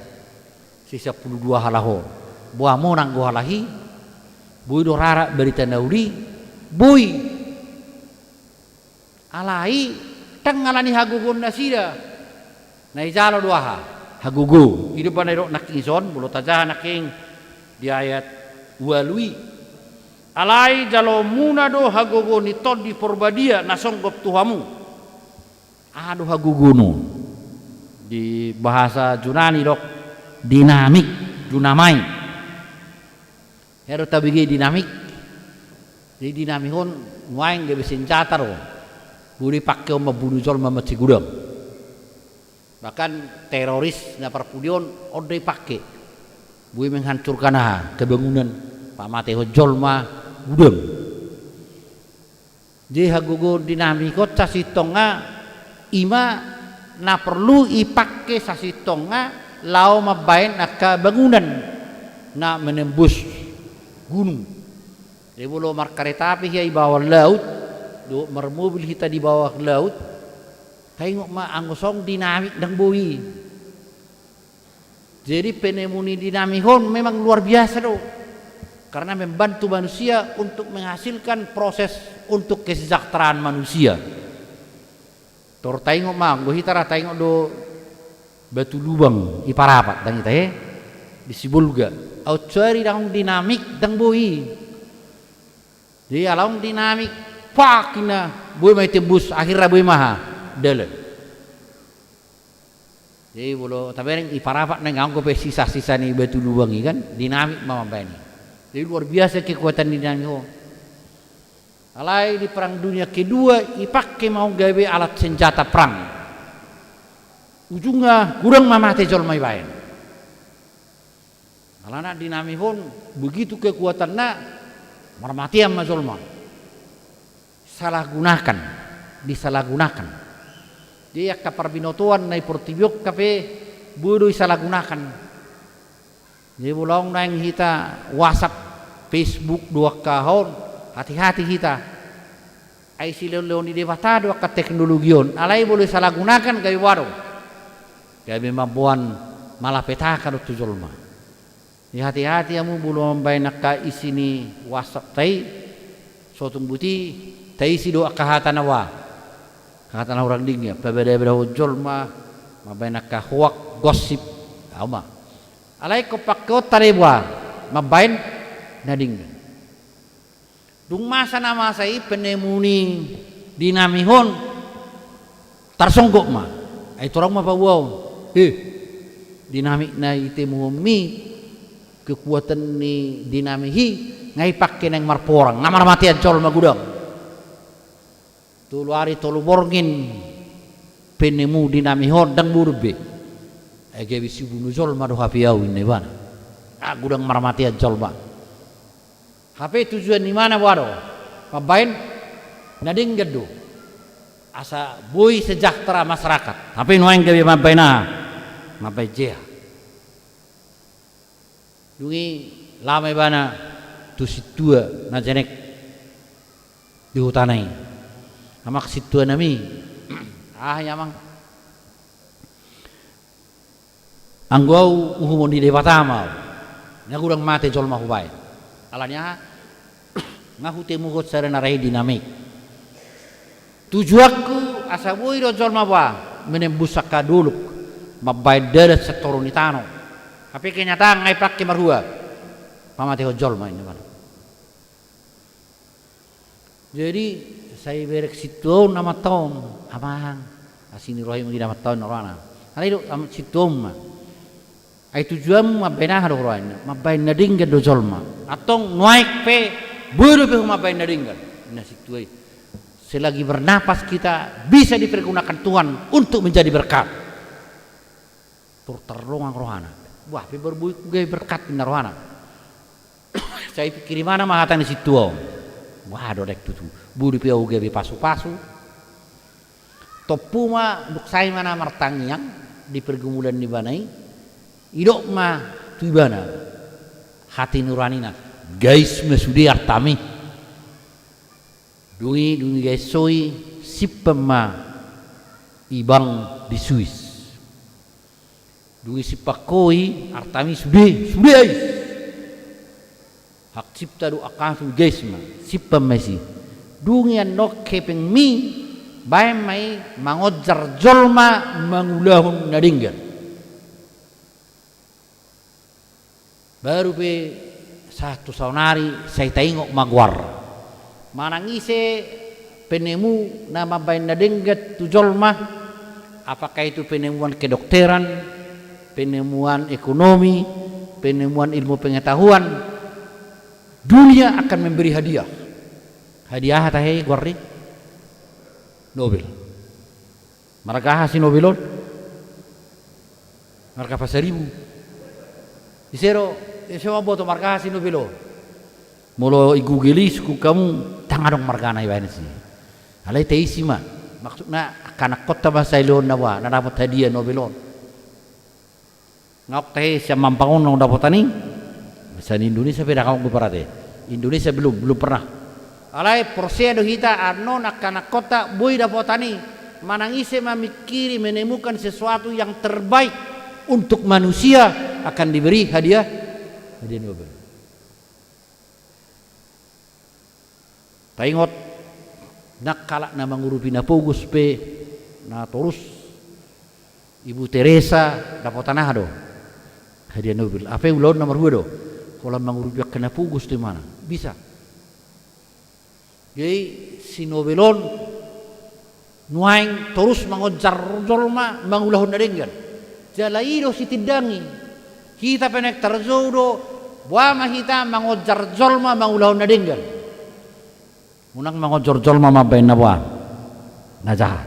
Sisampulu dua halak on. Boha monang do halak i, boi do rara barita na uli, boi. Alai, ndang ala ni hagogoon nasida. Na ijalo do aha? Hagogoon. I do umbahen na didok nangkin i son, molo tajaha nangkin di ayat ualu i. Alai jaloonmuna do hagogoon ni Tondi Porbadia na songgop tu hamu. Aha do hagogoon on? Di bahasa Junani didok dinamik, dunamai. Hea do tabege dinamik. Jadi dinamik on nuaeng gabe senjata do. Boi do dipake on mambunu jolma mansai godang. Bahkan teroris na parpudi on, on do dipake. Boi menghancurkan aha? Kebangunan. Pamatehon jolma godang. Jadi hagogoon dinamik on sasintongna, i ma na porlu dipake sasintongna laho mambaen angka bangunan na menembus gunung. Jadi molo markareta api hea di bawah laut, dohot marmobil hita di bawah laut, taingot ma anggo songon dinamik ndang boi. Jadi penemu ni dinamik on memang luar biasa do. Karena membantu manusia untuk menghasilkan proses untuk kesejahteraan manusia. Tor taingot ma, anggo hita ra taingot do batu lubang i Parapat, ndang hita he? Di Sibolga. Aut soari ndang adong dinamik, ndang boi. Jadi ala adong dinamik, pak, inna, boi ma itembus, akhirna boi ma aha? Dalan. Jadi molo tabereng i Parapat na ingkon anggo pe sisa-sisa ni batu lubang i kan, dinamik ma mambaen i. Jadi luar biasa kekuatan dinamik on. Alai di Perang Dunia Kedua, dipake ma on gabe alat senjata perang. Ujungna godang ma mate jolma ibaen. Alana dinamik on begitu kekuatanna, marmatean ma jolma. Salahgunakan, disalahgunakan. Jadi angka parbinotoan na di portibi on pe boi do disalahgunakan. Jadi molo adong nuaeng hita WhatsApp, Facebook do angka aha on, hati-hati hita. Ai silehon-lehon ni Debata do angka teknologi on, alai molo disalahgunakan gabe boha do? Gabe mamboan malapetaka do tu jolma. Jadi hati-hati hamu molo mambaen angka isi ni WhatsApp-ta i, so tung boti taisi do angka hata na boha? Hata na hurang denggan, pabada-badahon jolma, mambaen angka hoak, gosip, aha ma. Alai ingkon pakeonta do i boha? Mambaen na denggan. Dung masa na masa i penemu ni dinamik on tarsonggop ma. Ai torang ma paboaon. He, dinamik na itemuonmi, kekuatan ni dinamik i, nga dipake naeng marporang, na marmatean jolma godang. Tolu ari tolu borngin penemu dinamik on ndang modom be. Ai gabe sibunu jolma do hape au, inna ibana. Ah, godang marmatean jolma. Hape tujuan ni ibana boha do? Mambaen na denggan do. Asa boi sejahtera masyarakat. Hape nuaeng gabe mambaen aha? Mambaen jea. Dung i laho ma ibana tu sintua na jenek di hutana i. Amang sintua nami, aha i amang? Anggo au uhumon ni Debata ma au. Nga godang mate jolma hubaen. Alani aha? Nga hutemuhon sada na rahi dinamik. Tujuanku asa boi do jolma boha? Menembus angka dolok, mambaen dalan sian toru ni tano. Hape kenyataan nga dipake marhua? Pamatehon jolma, inna ibana. Jadi sai berek sintua on amanta on, amang, asi ni roha i ma di amanta on rohana. Alai didok sintua on ma. Ai tujuanmu mambaen aha do rohana? Mambaen na denggan do jolma. Antong nuaeng pe boi dope ho mambaen na denggan, inna sintua i. Selagi bernapas kita bisa dipergunakan Tuhan untuk menjadi berkat. Tor tardongan rohana. Bah, pe baru boi gabe berkat, inna rohana. Sai pikir ibana ma hata ni sintua on. Bah, do daek tutu. Boi dope au gabe pasu-pasu. Tompu ma dung sae ma na martangiang di pergumulan ni ibana i, didok ma tu ibana hata ni rohanina, Gais ma sude artami. Dung i, dung i gais ho i, simpan ma ibang di Swiss. Dung i simpan ho i, artami sude, sude ais. Hak cipta do angka na so gais ma, simpan ma i. Dung i annon hepengmi, baen ma i mangonjar jolma mangulahon na denggan. Baru pe sahat tu saonari sai taingot ma goarna. Manang ise penemu na mambaen na denggan tu jolma, apakah itu penemuan kedokteran, penemuan ekonomi, penemuan ilmu pengetahuan, dunia akan memberi hadiah. Hadiah aha tahe goarna? Nobel. Marga aha si Nobel on? Marga Pasaribu. Ise do, ise mamboto marga aha si Nobel on? Molo i Google i sungkun hamu, ndang adong margana ibaen i. Alai taisi ma. Maksudna, angka anakkonta ma sai lehon na boha, na dapot hadiah Nobel on. Nga tahe sian Mampang on naung dapotan i. Sian Indonesia pe ndang adong do parate. Indonesia belum, belum pernah. Alai porsea do hita annon angka anakkonta boi dapotan i. Manang ise mamingkiri menemukan sesuatu yang terbaik untuk manusia akan diberi hadiah, hadiah Nobel. Taingot, nang halak na mangurupi na pogos pe, na torus, Ibu Teresa dapotan aha do? Hadiah Nobel. Hape ulaon na marhua do? Holan mangurupi angka na pogos do imana. Bisa. Jadi si Nobel on nuaeng torus mangonjar jolma mangulahon na denggan. Jala i do sitindangi. Hita pe naeng tarjou do, boha ma hita mangonjar jolma mangulahon na denggan. Unang mangonjar jolma mambaen na boha, na jahat.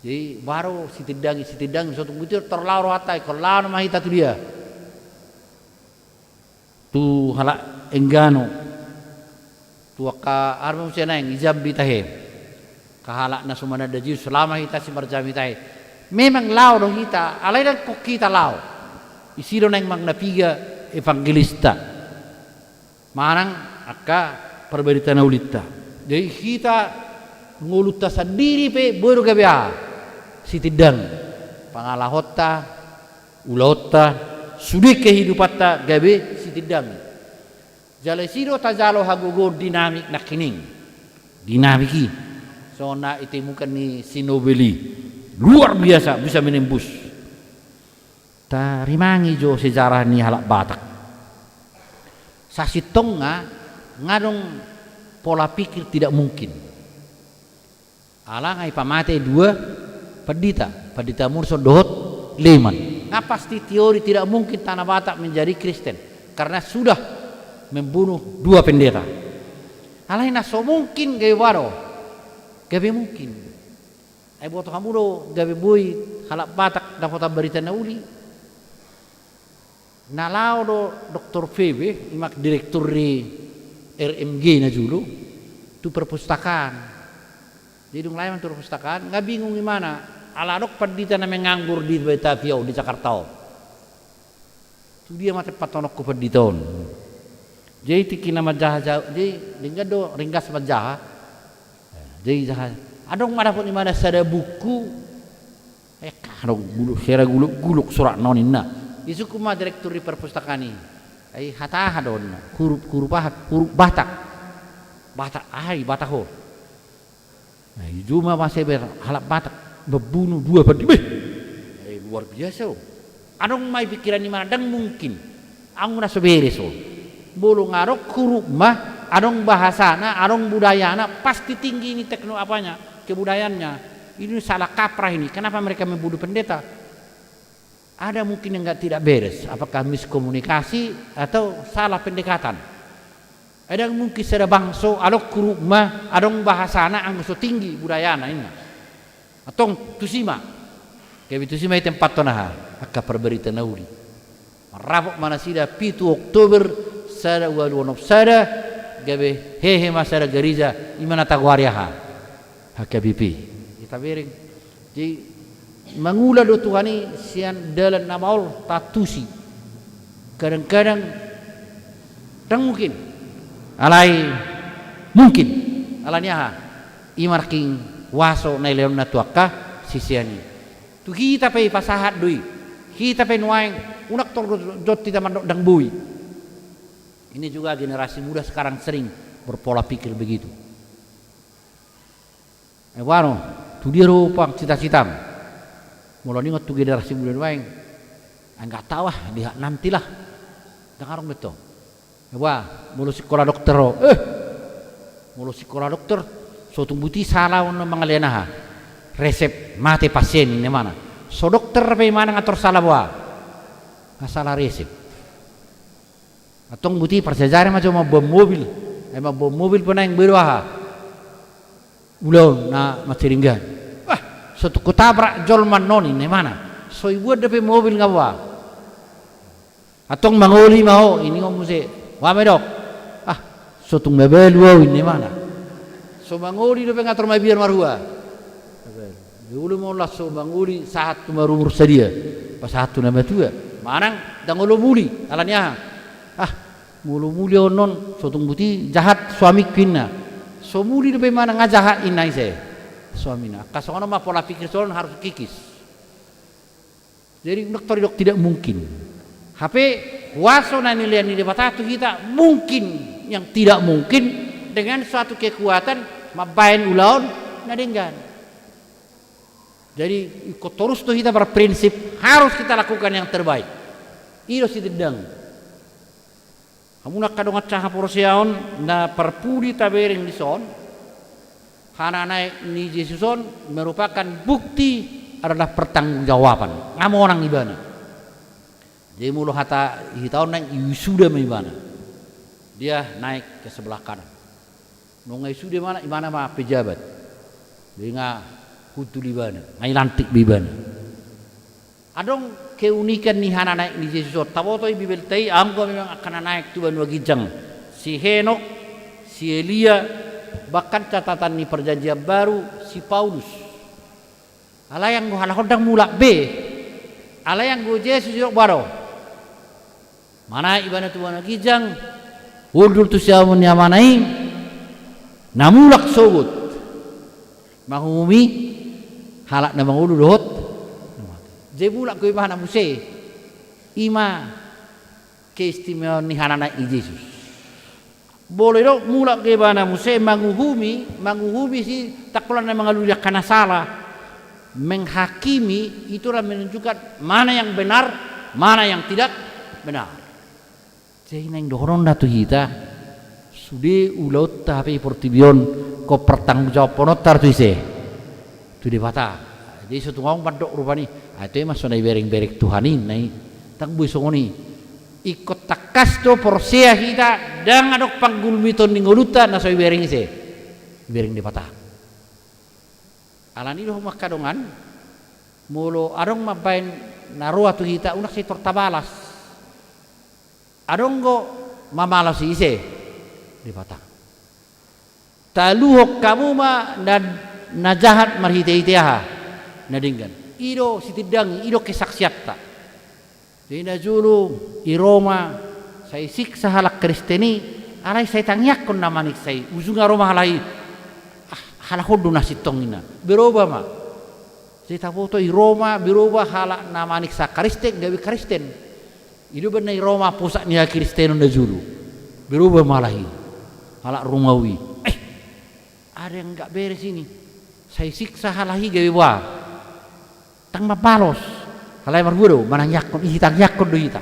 Jadi baru sitindangi, sitindangi, so tunggu tir torlaho rohanta i, holan laho ma hita tu dia. Tu halak Enggano, tu angka arma muse naeng i Jambi tahe, angka halak na so mananda Jesus, laho ma hita si Marjambi tahe. Memang laho do hita, alai ndang hot hita laho. Isi do naeng manang na piga evangelista manang angka parbarita na ulinta. Jadi hita ngolunta sandiri pe boi do gabe aha? Sitindangi. Pangalahonta, ulaonta, sude kehidupanta gabe sitindangi. Jala isi do tajalo hagogoon dinamik nangkining. Dinamik i. Songon na ditemukan ni si Nobel i. Luar biasa, bisa menembus. Tarimangi jo sejarah ni halak Batak. Sasintongna nga adong pola pikir tidak mungkin. Ala nga ipamate dua pandita, Pandita Murson dohot Lehman. Nga pasti teori tidak mungkin Tanah Batak menjadi Kristen karena sudah membunuh dua pendeta. Alai na so mungkin gabe boha do? Gabe mungkin. Ai boto hamu do gabe boi halak Batak dapotan barita na uli? Na laho do Doktor Febe, ima direktur ni R M G na jolo, tu perpustakaan. Jadi dung laho ma tu perpustakaan, nga bingung imana, ala adong pandita na menganggur di Batavia on, di Jakarta on. Tu dia ma tempathonon ho pandita on? Jadi tingki na manjaha, jadi denggan do, ringgas manjaha. Jadi jaha, adong ma dapot imana sada buku, eh, adong guluk, sera guluk-guluk suratna on ninna. Disungkun ma direktur ni perpustakaan i. Ai hata aha do ninna? Hurup, hurup aha? Hurup Batak. Batak aha i, Batak ho? Nah, i juma masa iba halak Batak membunuh dua pandita. Beh! Eh, luar biasa, oh. Adong ma i pikiran ni imana, ndang mungkin. Anggo na so beres, oh. Molo nga adong hurufna, adong bahasana, adong budayana, pasti tinggi ni tekno apanya, kebudayaannya. Ini salah kaprah ini. Kenapa mereka membunuh pendeta? Ada mungkin yang nggak, tidak beres, apakah miskomunikasi atau salah pendekatan. Ndang mungkin sada bangso adong hurufna, adong bahasana, anggo so tinggi budayana, ninna. Antong tusi ma. Gabe tusi ma itempathon aha? Angka parbarita na uli. Marrapot ma nasida pitu Oktober sada ualu onom sada, gabe hehe ma sada gareja, ima na tagoari aha? H K B P. Tabereng. Jadi, mangula do Tuhan i sian dalan na maol, taantusi. Kadang-kadang Ndang mungkin. Alai mungkin. Alani aha? I ma nangkin huaso na nilehonna tu angka sisean i. Tu hita pe ipasahat do i. Hita pe nuaeng, unang torus jot hita mandok ndang boi. Ini juga generasi muda sekarang sering berpola pikir begitu. Eh, boha, tu dia do pang cita-citam? Molo ningot tu generasi muda nuaeng, "Ah, nggak tahu ah, lihat nantilah." Ndang adong be tong. Eh, boha, molo sikola dokter ho, eh, molo sikola dokter, so tung buti sala on mangalean aha? Resep, mate pasien, ninna imana. So dokter pe imana, ngator sala boha? Nga sala resep. Antong buti parsiajari ma jo mamboan mobil. Ai mamboan mobil pe naeng boi do aha? Ulaon na mansai denggan. Wah, so tung hutabrak jolma annon, ninna imana. So ibuan dope mobil nga boha. Antong mangoli ma ho, iningot muse. Boha ma didok? Ah, so tung mabalu ahu, ninna imana. So mangoli dope ngator mabiar marhua. Mabalu. Olo ma on laos so mangoli sahat tu marumur sadia, pasahat tu na matua. Manang ndang olo muli, alani aha? Ah, molo muli ahu annon, so tung buti jahat suamingku, inna. So muli dope imana, nga jahat, inna ise? Suamina. Angka songon on ma pola pikir songon on harus kikis. Jadi unang torus didok tidak mungkin. Hape huaso na nilehon ni Debata tu hita mungkin, yang tidak mungkin, dengan suatu kekuatan mambahen ulaon na denggan. Jadi ingkon torus do hita berprinsip harus kita lakukan yang terbaik. I do sitindangi. Hamu na angka dongan sahaporseaon, na parpudi tabereng dison, hananaek ni Jesus on merupakan bukti adalah pertanggungjawaban. Nga monang ibana. Jadi molo hata hita on naeng, iwisuda ma ibana. Dia naik ke sebelah kanan. Nunga isuda ibana, ibana ma pejabat. Jadi nga hundul ibana, nga ilantik be ibana. Adong keunikan ni hananaek ni Jesus on. Taboto i Bibelta i, anggo memang angka na naek tu banua ginjang. Si Henok, si Elia, bahkan catatan ni Perjanjian Baru, si Paulus. Alai anggo halak on ndang mulak be. Alai anggo Jesus didok boha do? Manaek ibana tu banua ginjang, hundul tu siamun ni Amana i, na mulak sogot manguhumi halak na mangolu dohot na mate. Jadi mulak do ibana muse. I ma keistimewaon ni hananaek ni Jesus. Boi do mulak ibana muse manguhumi, manguhumi sitangkolan na mangalului angka na sala. Menghakimi itu adalah menunjukkan mana yang benar, mana yang tidak benar. Jadi naeng dohononna tu hita, sude ulaonta hape di portibi on, ingkon pertanggungjawabhononta do tu ise? Tu Debata. Jadi so tung adong mandok rupani, "Ah, ito i ma so na iberengbereng Tuhan i, ninna i." Ndang boi songon i. Ingkon tangkas do porsea hita, ndang adong panggulmiton ni ngolunta na so ibereng ise? Ibereng Debata. Alani do hamu angka dongan, molo adong mambahen na roa tu hita, unang sai tor tabalas. Adong do mamalas i, ise? Debata. Taluhon hamu ma na, na jahat marhitehite aha? Na denggan. I do sitindangi, i do kesaksianta. Jadi najolo i Roma sai siksa halak Kristen i, alai sai tangiangkon na maniksa i. Ujungna ro ma halak i, ah, halak on do na sintong, ninna. Berubah ma. Jadi taboto i Roma, berubah halak na maniksa Kristen gabe Kristen. I do umbahen na i Roma pusat ni hakristenon najolo. Berubah ma halak i. Halak Romawi. Eh, ada yang nggak beres ini. Sai siksa halak i gabe boha? Ndang mambalos. Alai marhua do, manangiangkon, i tangiangkon do hita.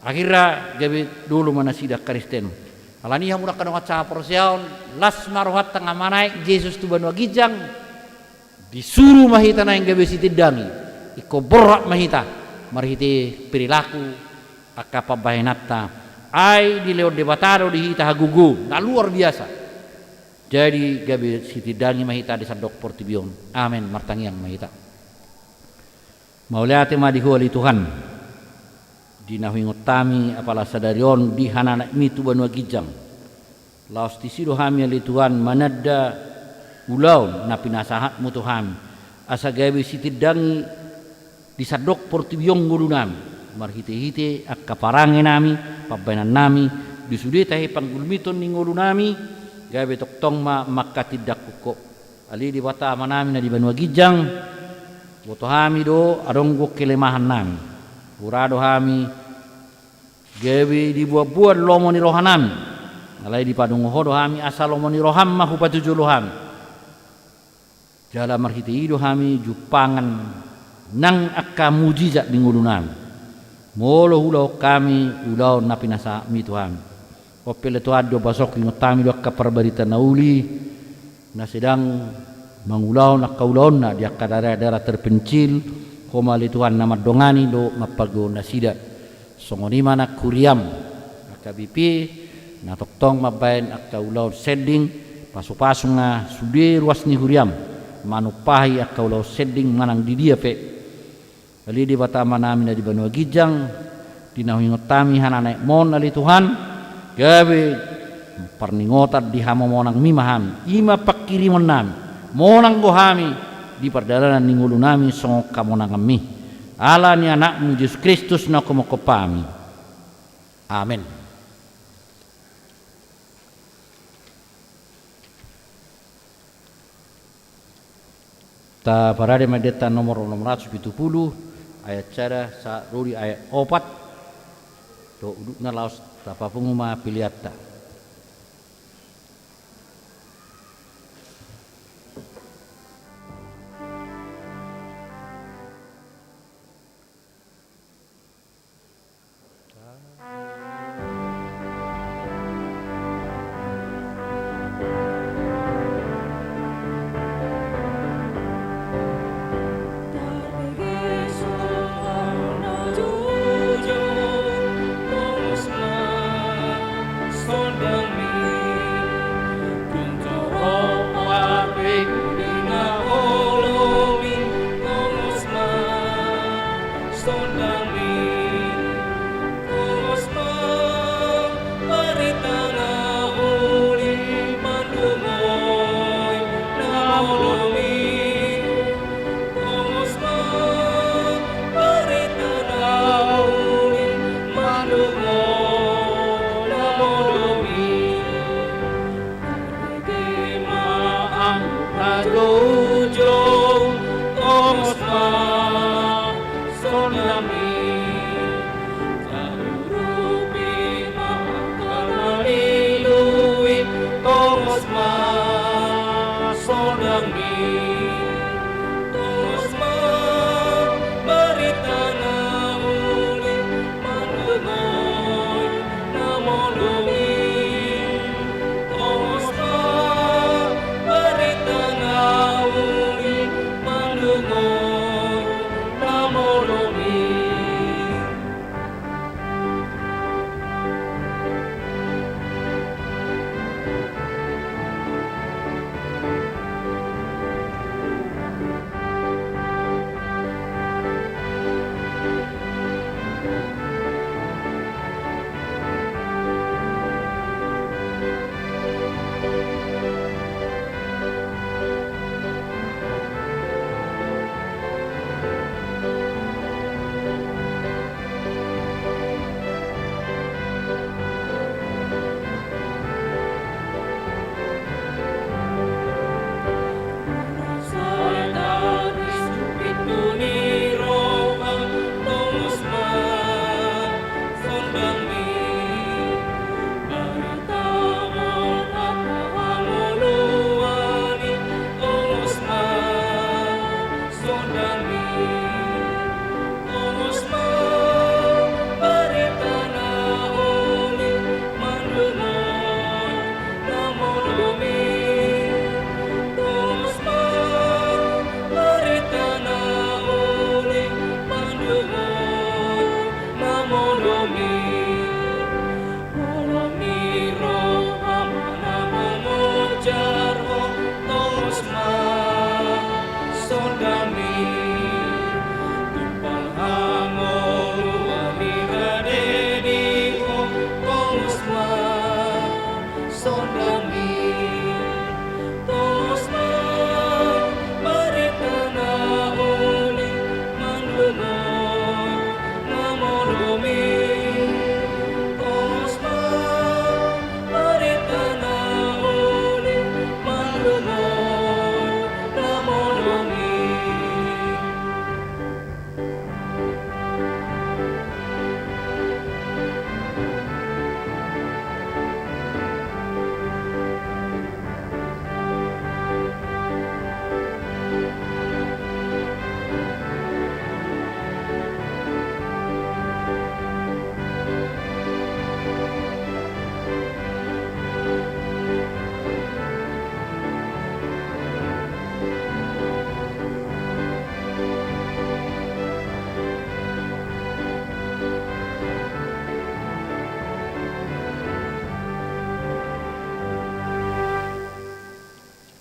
Akhirna gabe dolo ma nasida Kristen. Alani i hamu angka dongan sahaporseaon, las ma rohanta nga manaek Jesus tu banua ginjang, disuru ma hita naeng gabe sitindangi. Ingkon borhat ma hita marhite perilaku angka pambahenanta. Ai dilehon Debata do di hita hagogoon na luar biasa. Jadi gabe sitindangi ma hita di sandok portibi on. Amen. Martangiang ma hita. Mauliate ma di Ho ale Tuhan, di na huingot hami apala sadari on di hananaekmi tu banua ginjang. Laos disi do hami ale Tuhan mananda ulaon na pinasahatmu tu hami, asa gabe sitindangi di sandok portibi on ngolunami, marhitehite angka parangenami, pambahenannami, Di sude tahe panggulmiton ni ngolunami, gabe tongtong ma manghatindanghon Ho. Ale Debata Amanami na di banua ginjang, boto hami do adong do kelemahannami. Hura do hami gabe diboanboan lomo ni rohanami. Alai dipadongan Ho do hami asa lomo ni roham ma hupatujolo hami. Jala marhite i do hami jumpangan nang angka mujizat di ngolunami. Molo huulahon hami ulaon na pinasahatmi tu hami. On pe ale Tuhan, di ombas on huingot hami do angka parbarita na uli na sedang mangulahon angka ulaonna di angka daerah-daerah terpencil. Ho ma ale Tuhan na mandongani dohot mampanggohon nasida. Songon i ma nang huriam H K B P na tongtong mambahen angka ulaon sending, pasupasu ma sude ruas ni huriam manumpahi angka ulaon sending manang di dia pe. Ale Debata Amanami na di banua ginjang, di na huingot hami hananaekmon ale Tuhan, gabe parningotan di hamomonangmi ma hami, i ma panghirimonnami, monang do hami di pardalanan ni ngolunami songon hamonanganmi. Ala ni Anakmu Jesus Kristus na huhamophop hami. Amen. Taparade ma endenta nomor onom ratus pitu pulu, ayat sada sahat ro di ayat opat. Dohot udutna laos tapapungu ma peleanta.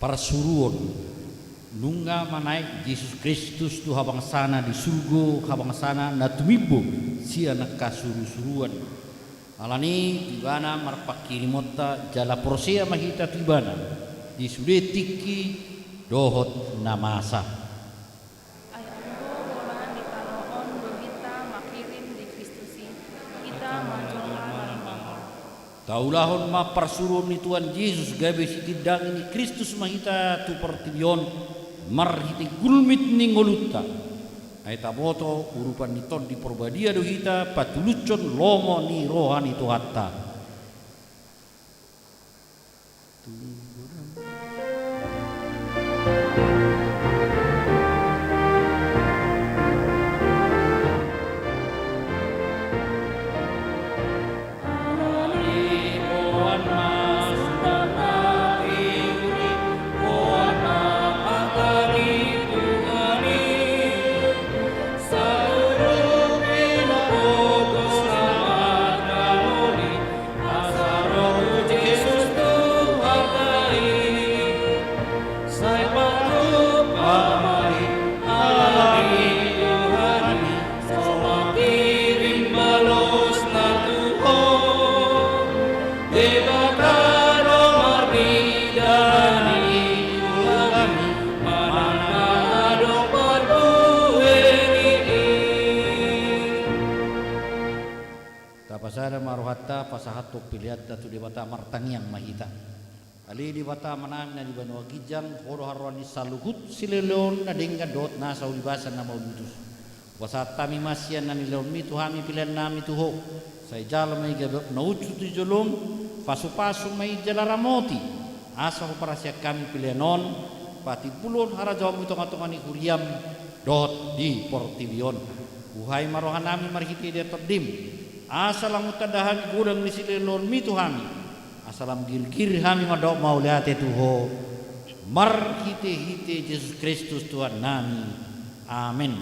Parsuruon. Nunga manaek Jesus Kristus tu habangsana di surgo, habangsana na tumimbo sian angka surusuruan. Alani i tu Ibana marpangkirimonta, jala porsea ma hita tu Ibana di sude tingki dohot na masa. Ai anggo bola ni tano on do hita mangkirim di Kristus i, hita ma jolma na manang. Taulahon ma parsuruon ni Tuhan Jesus, gabe sitindangi ni Kristus ma hita tu portibi on, marhite gulmit ni ngolunta. Ai taboto urupan ni Tondi Parbadia do hita patulushon lomo ni roha ni Tuhanta. Asa ro Jesus Tuhanta i, sai patupa ma i, alani Tuhan i so mangkirim balosna tu ho. Debata do marnida ni ulang i, manang na adong parbue ni i. Tapasada ma rohanta, pasahathon peleanta tu Debata, martangiang ma hita. Ale Debata Amanami na di banua ginjang, Ho do haroroan ni saluhut silehon na denggan dohot nasa ulibasan na mauliutus. Hupasahat hami ma sian na nilehonMi tu hami peleannami tu Ho. Sai jalo ma i gabe na unsut di jolom, pasupasu ma i jala ramoti, asa huparhaseang hami pelean on patimbulhon harajaonMu i tongatonga ni huriaM dohot di portibi on. Buhai ma rohanami marhitehite TondiM, asa lam hutanda hami godang ni silehonLehonMi tu hami, asa lam girgir hami mandok mauliate tu Ho, marhitehite Jesus Kristus Tuhannami. Amen.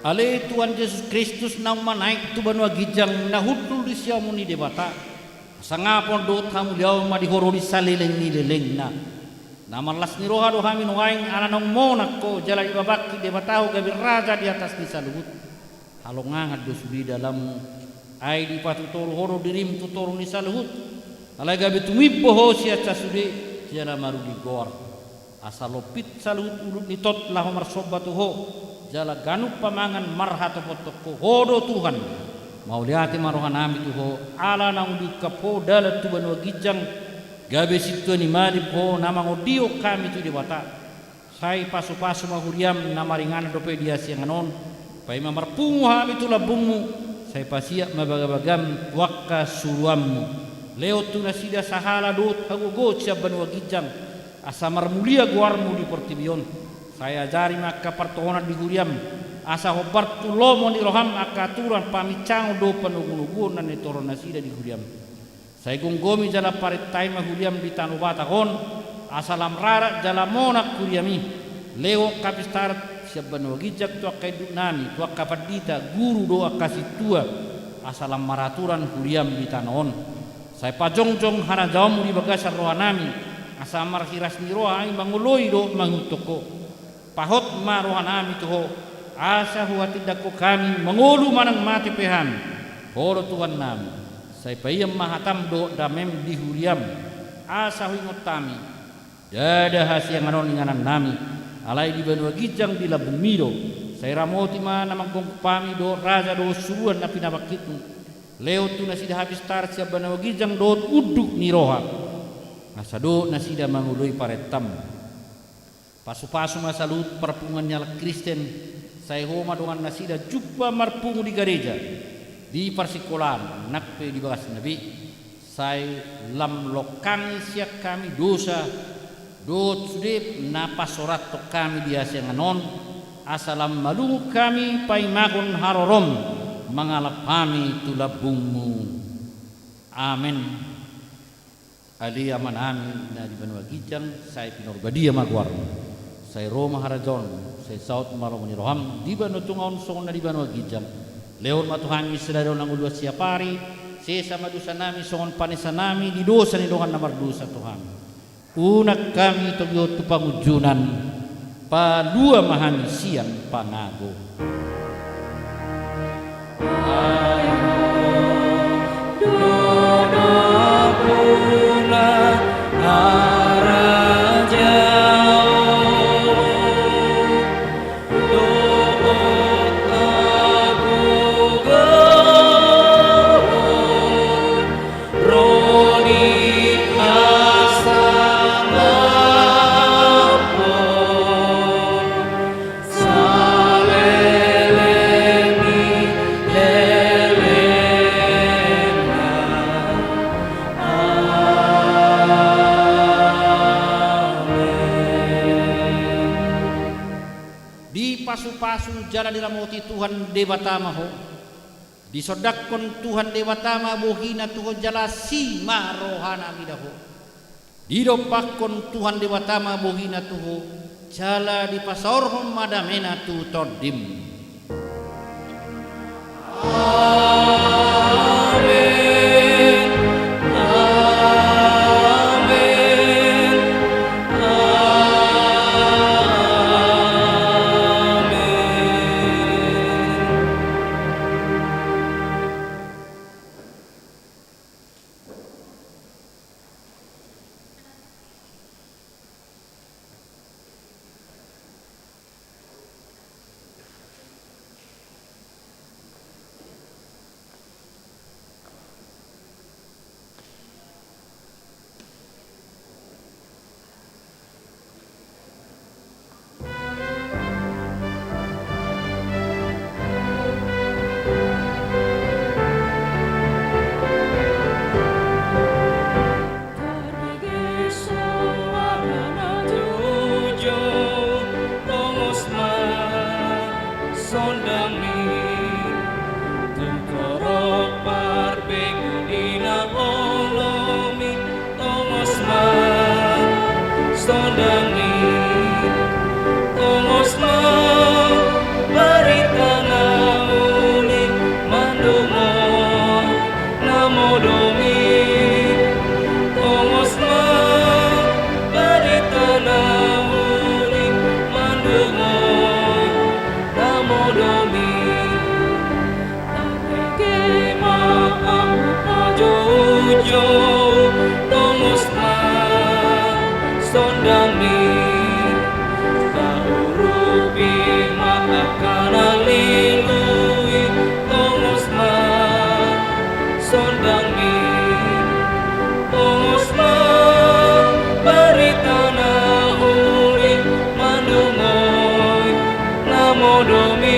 Ale Tuhan Jesus Kristus, naung manaek tu banua ginjang na hundul di siamun ni Debata, hasangapon dohot hamuliaon ma di Ho ro di saleleng ni lelengna. Na marlas ni roha do hami nuaeng, ala naung monang Ho jala dibabangkit Debata Ho gabe Raja di atas ni saluhut. Halongangan do sude dalanMu, ai dipatutoru Ho do diriM tu toru ni saluhut. Alai gabe tumimbo Ho sian sasude, jala maruli goar. Asa lompit saluhut udut ni tot laho marsomba tu Ho, jala ganup pamangan marhatopothon Ho. Ho do Tuhan. Mauliate ma rohanami tu Ho, ala naung diungkap Ho dalan tu banua ginjang, gabe sintua ni malim Ho na mangondihon hami tu Debata. Sai pasupasu ma huriaM na maringanan dope di hasiangan on, paima marpungu hami tu lambungMu, sai pasiat ma bagabagaM tu angka suruanMu. Lehon tu nasida sahala dohot hagogoon sian banua ginjang, asa marmulia goarMu di portibi on. Sai ajari ma angka partohonan di huriaM, asa hombar tu lomo ni rohaM angka aturan paminsangon dohot panogunoguon na nitoron nasida di huriaM. Sai gomgomi jala parentai ma huriaM di tano Batak on, asa lam rarat jala monang huriaMi. Lehon angka pistaran sian banua ginjang tu angka induknami, tu angka pandita, guru dohot angka sintua, asa lam maraturan huriaM di tano on. Sai pajongjong harajaonMu di bagasan rohanami, asa marhiras ni roha hami mangoloi dohot mangihuthon Ho. Pahot ma rohanami tu Ho, asa huhatindangkon hami mangolu manang mate pe hami. Ho do Tuhannami, sai paiam ma hataM dohot dameM di huriaM, asa huingot hami. Ndada hasiangan on inganannami, alai di banua ginjang di lambungMi do. Sai ramoti ma na manggomgom hami dohot raja dohot suruan na pinabangkitMu. Lehon tu nasida hapistaran sian banua ginjang dohot unduk ni roha, asa dohot nasida mangoloi parentaM. Pasupasu ma saluhut parpunguan ni halak Kristen, sai ho ma dongan nasida jumpa marpungu di gareja, di parsikolaan, nang pe di bagasna be, sai lam longkangi sian hami dosa dohot sude na pasorathon hami di hasiangan on, asa lam malungun hami paimaon harorom mangalap hami tu lambungmu. Amen. Ale Amanami na di banua ginjang, sai pinarbadia ma goarmu. Sai ro ma harajaonmu, sai saut ma lomo ni roham di banua tonga on songon na di banua ginjang. Lehon ma tu hami sadari on hangoluan siapari, sesa ma dosanami songon panesanami di dosa ni dongan na mardosa tu hami. Unang hami togihon tu pangunjunan, palua ma hami sian pangago. Dipasupasu jala diramoti Tuhan Debata ma ho. Disondangkon Tuhan Debata ma bohina tu ho jala asi ma rohana mida ho. Didompakkon Tuhan Debata ma bohina tu ho, jala dipasaorhon ma damena tu tondim. Amen. Amen. Amen. Tarbege suara na joujou, tongos ma sondangmi. Tung torop parbegu di na olomi, tongos ma sondangmi. Tongos ma barita na uli mandongoi na modomi. Tongos ma barita na uli mandongoi na modomi. Tarbege ma angka na joujou, tongos ma sondangmi. Taurupi ma angka na lilu i, tongos ma sondangmi. Tongos ma barita na uli mandongoi na modomi.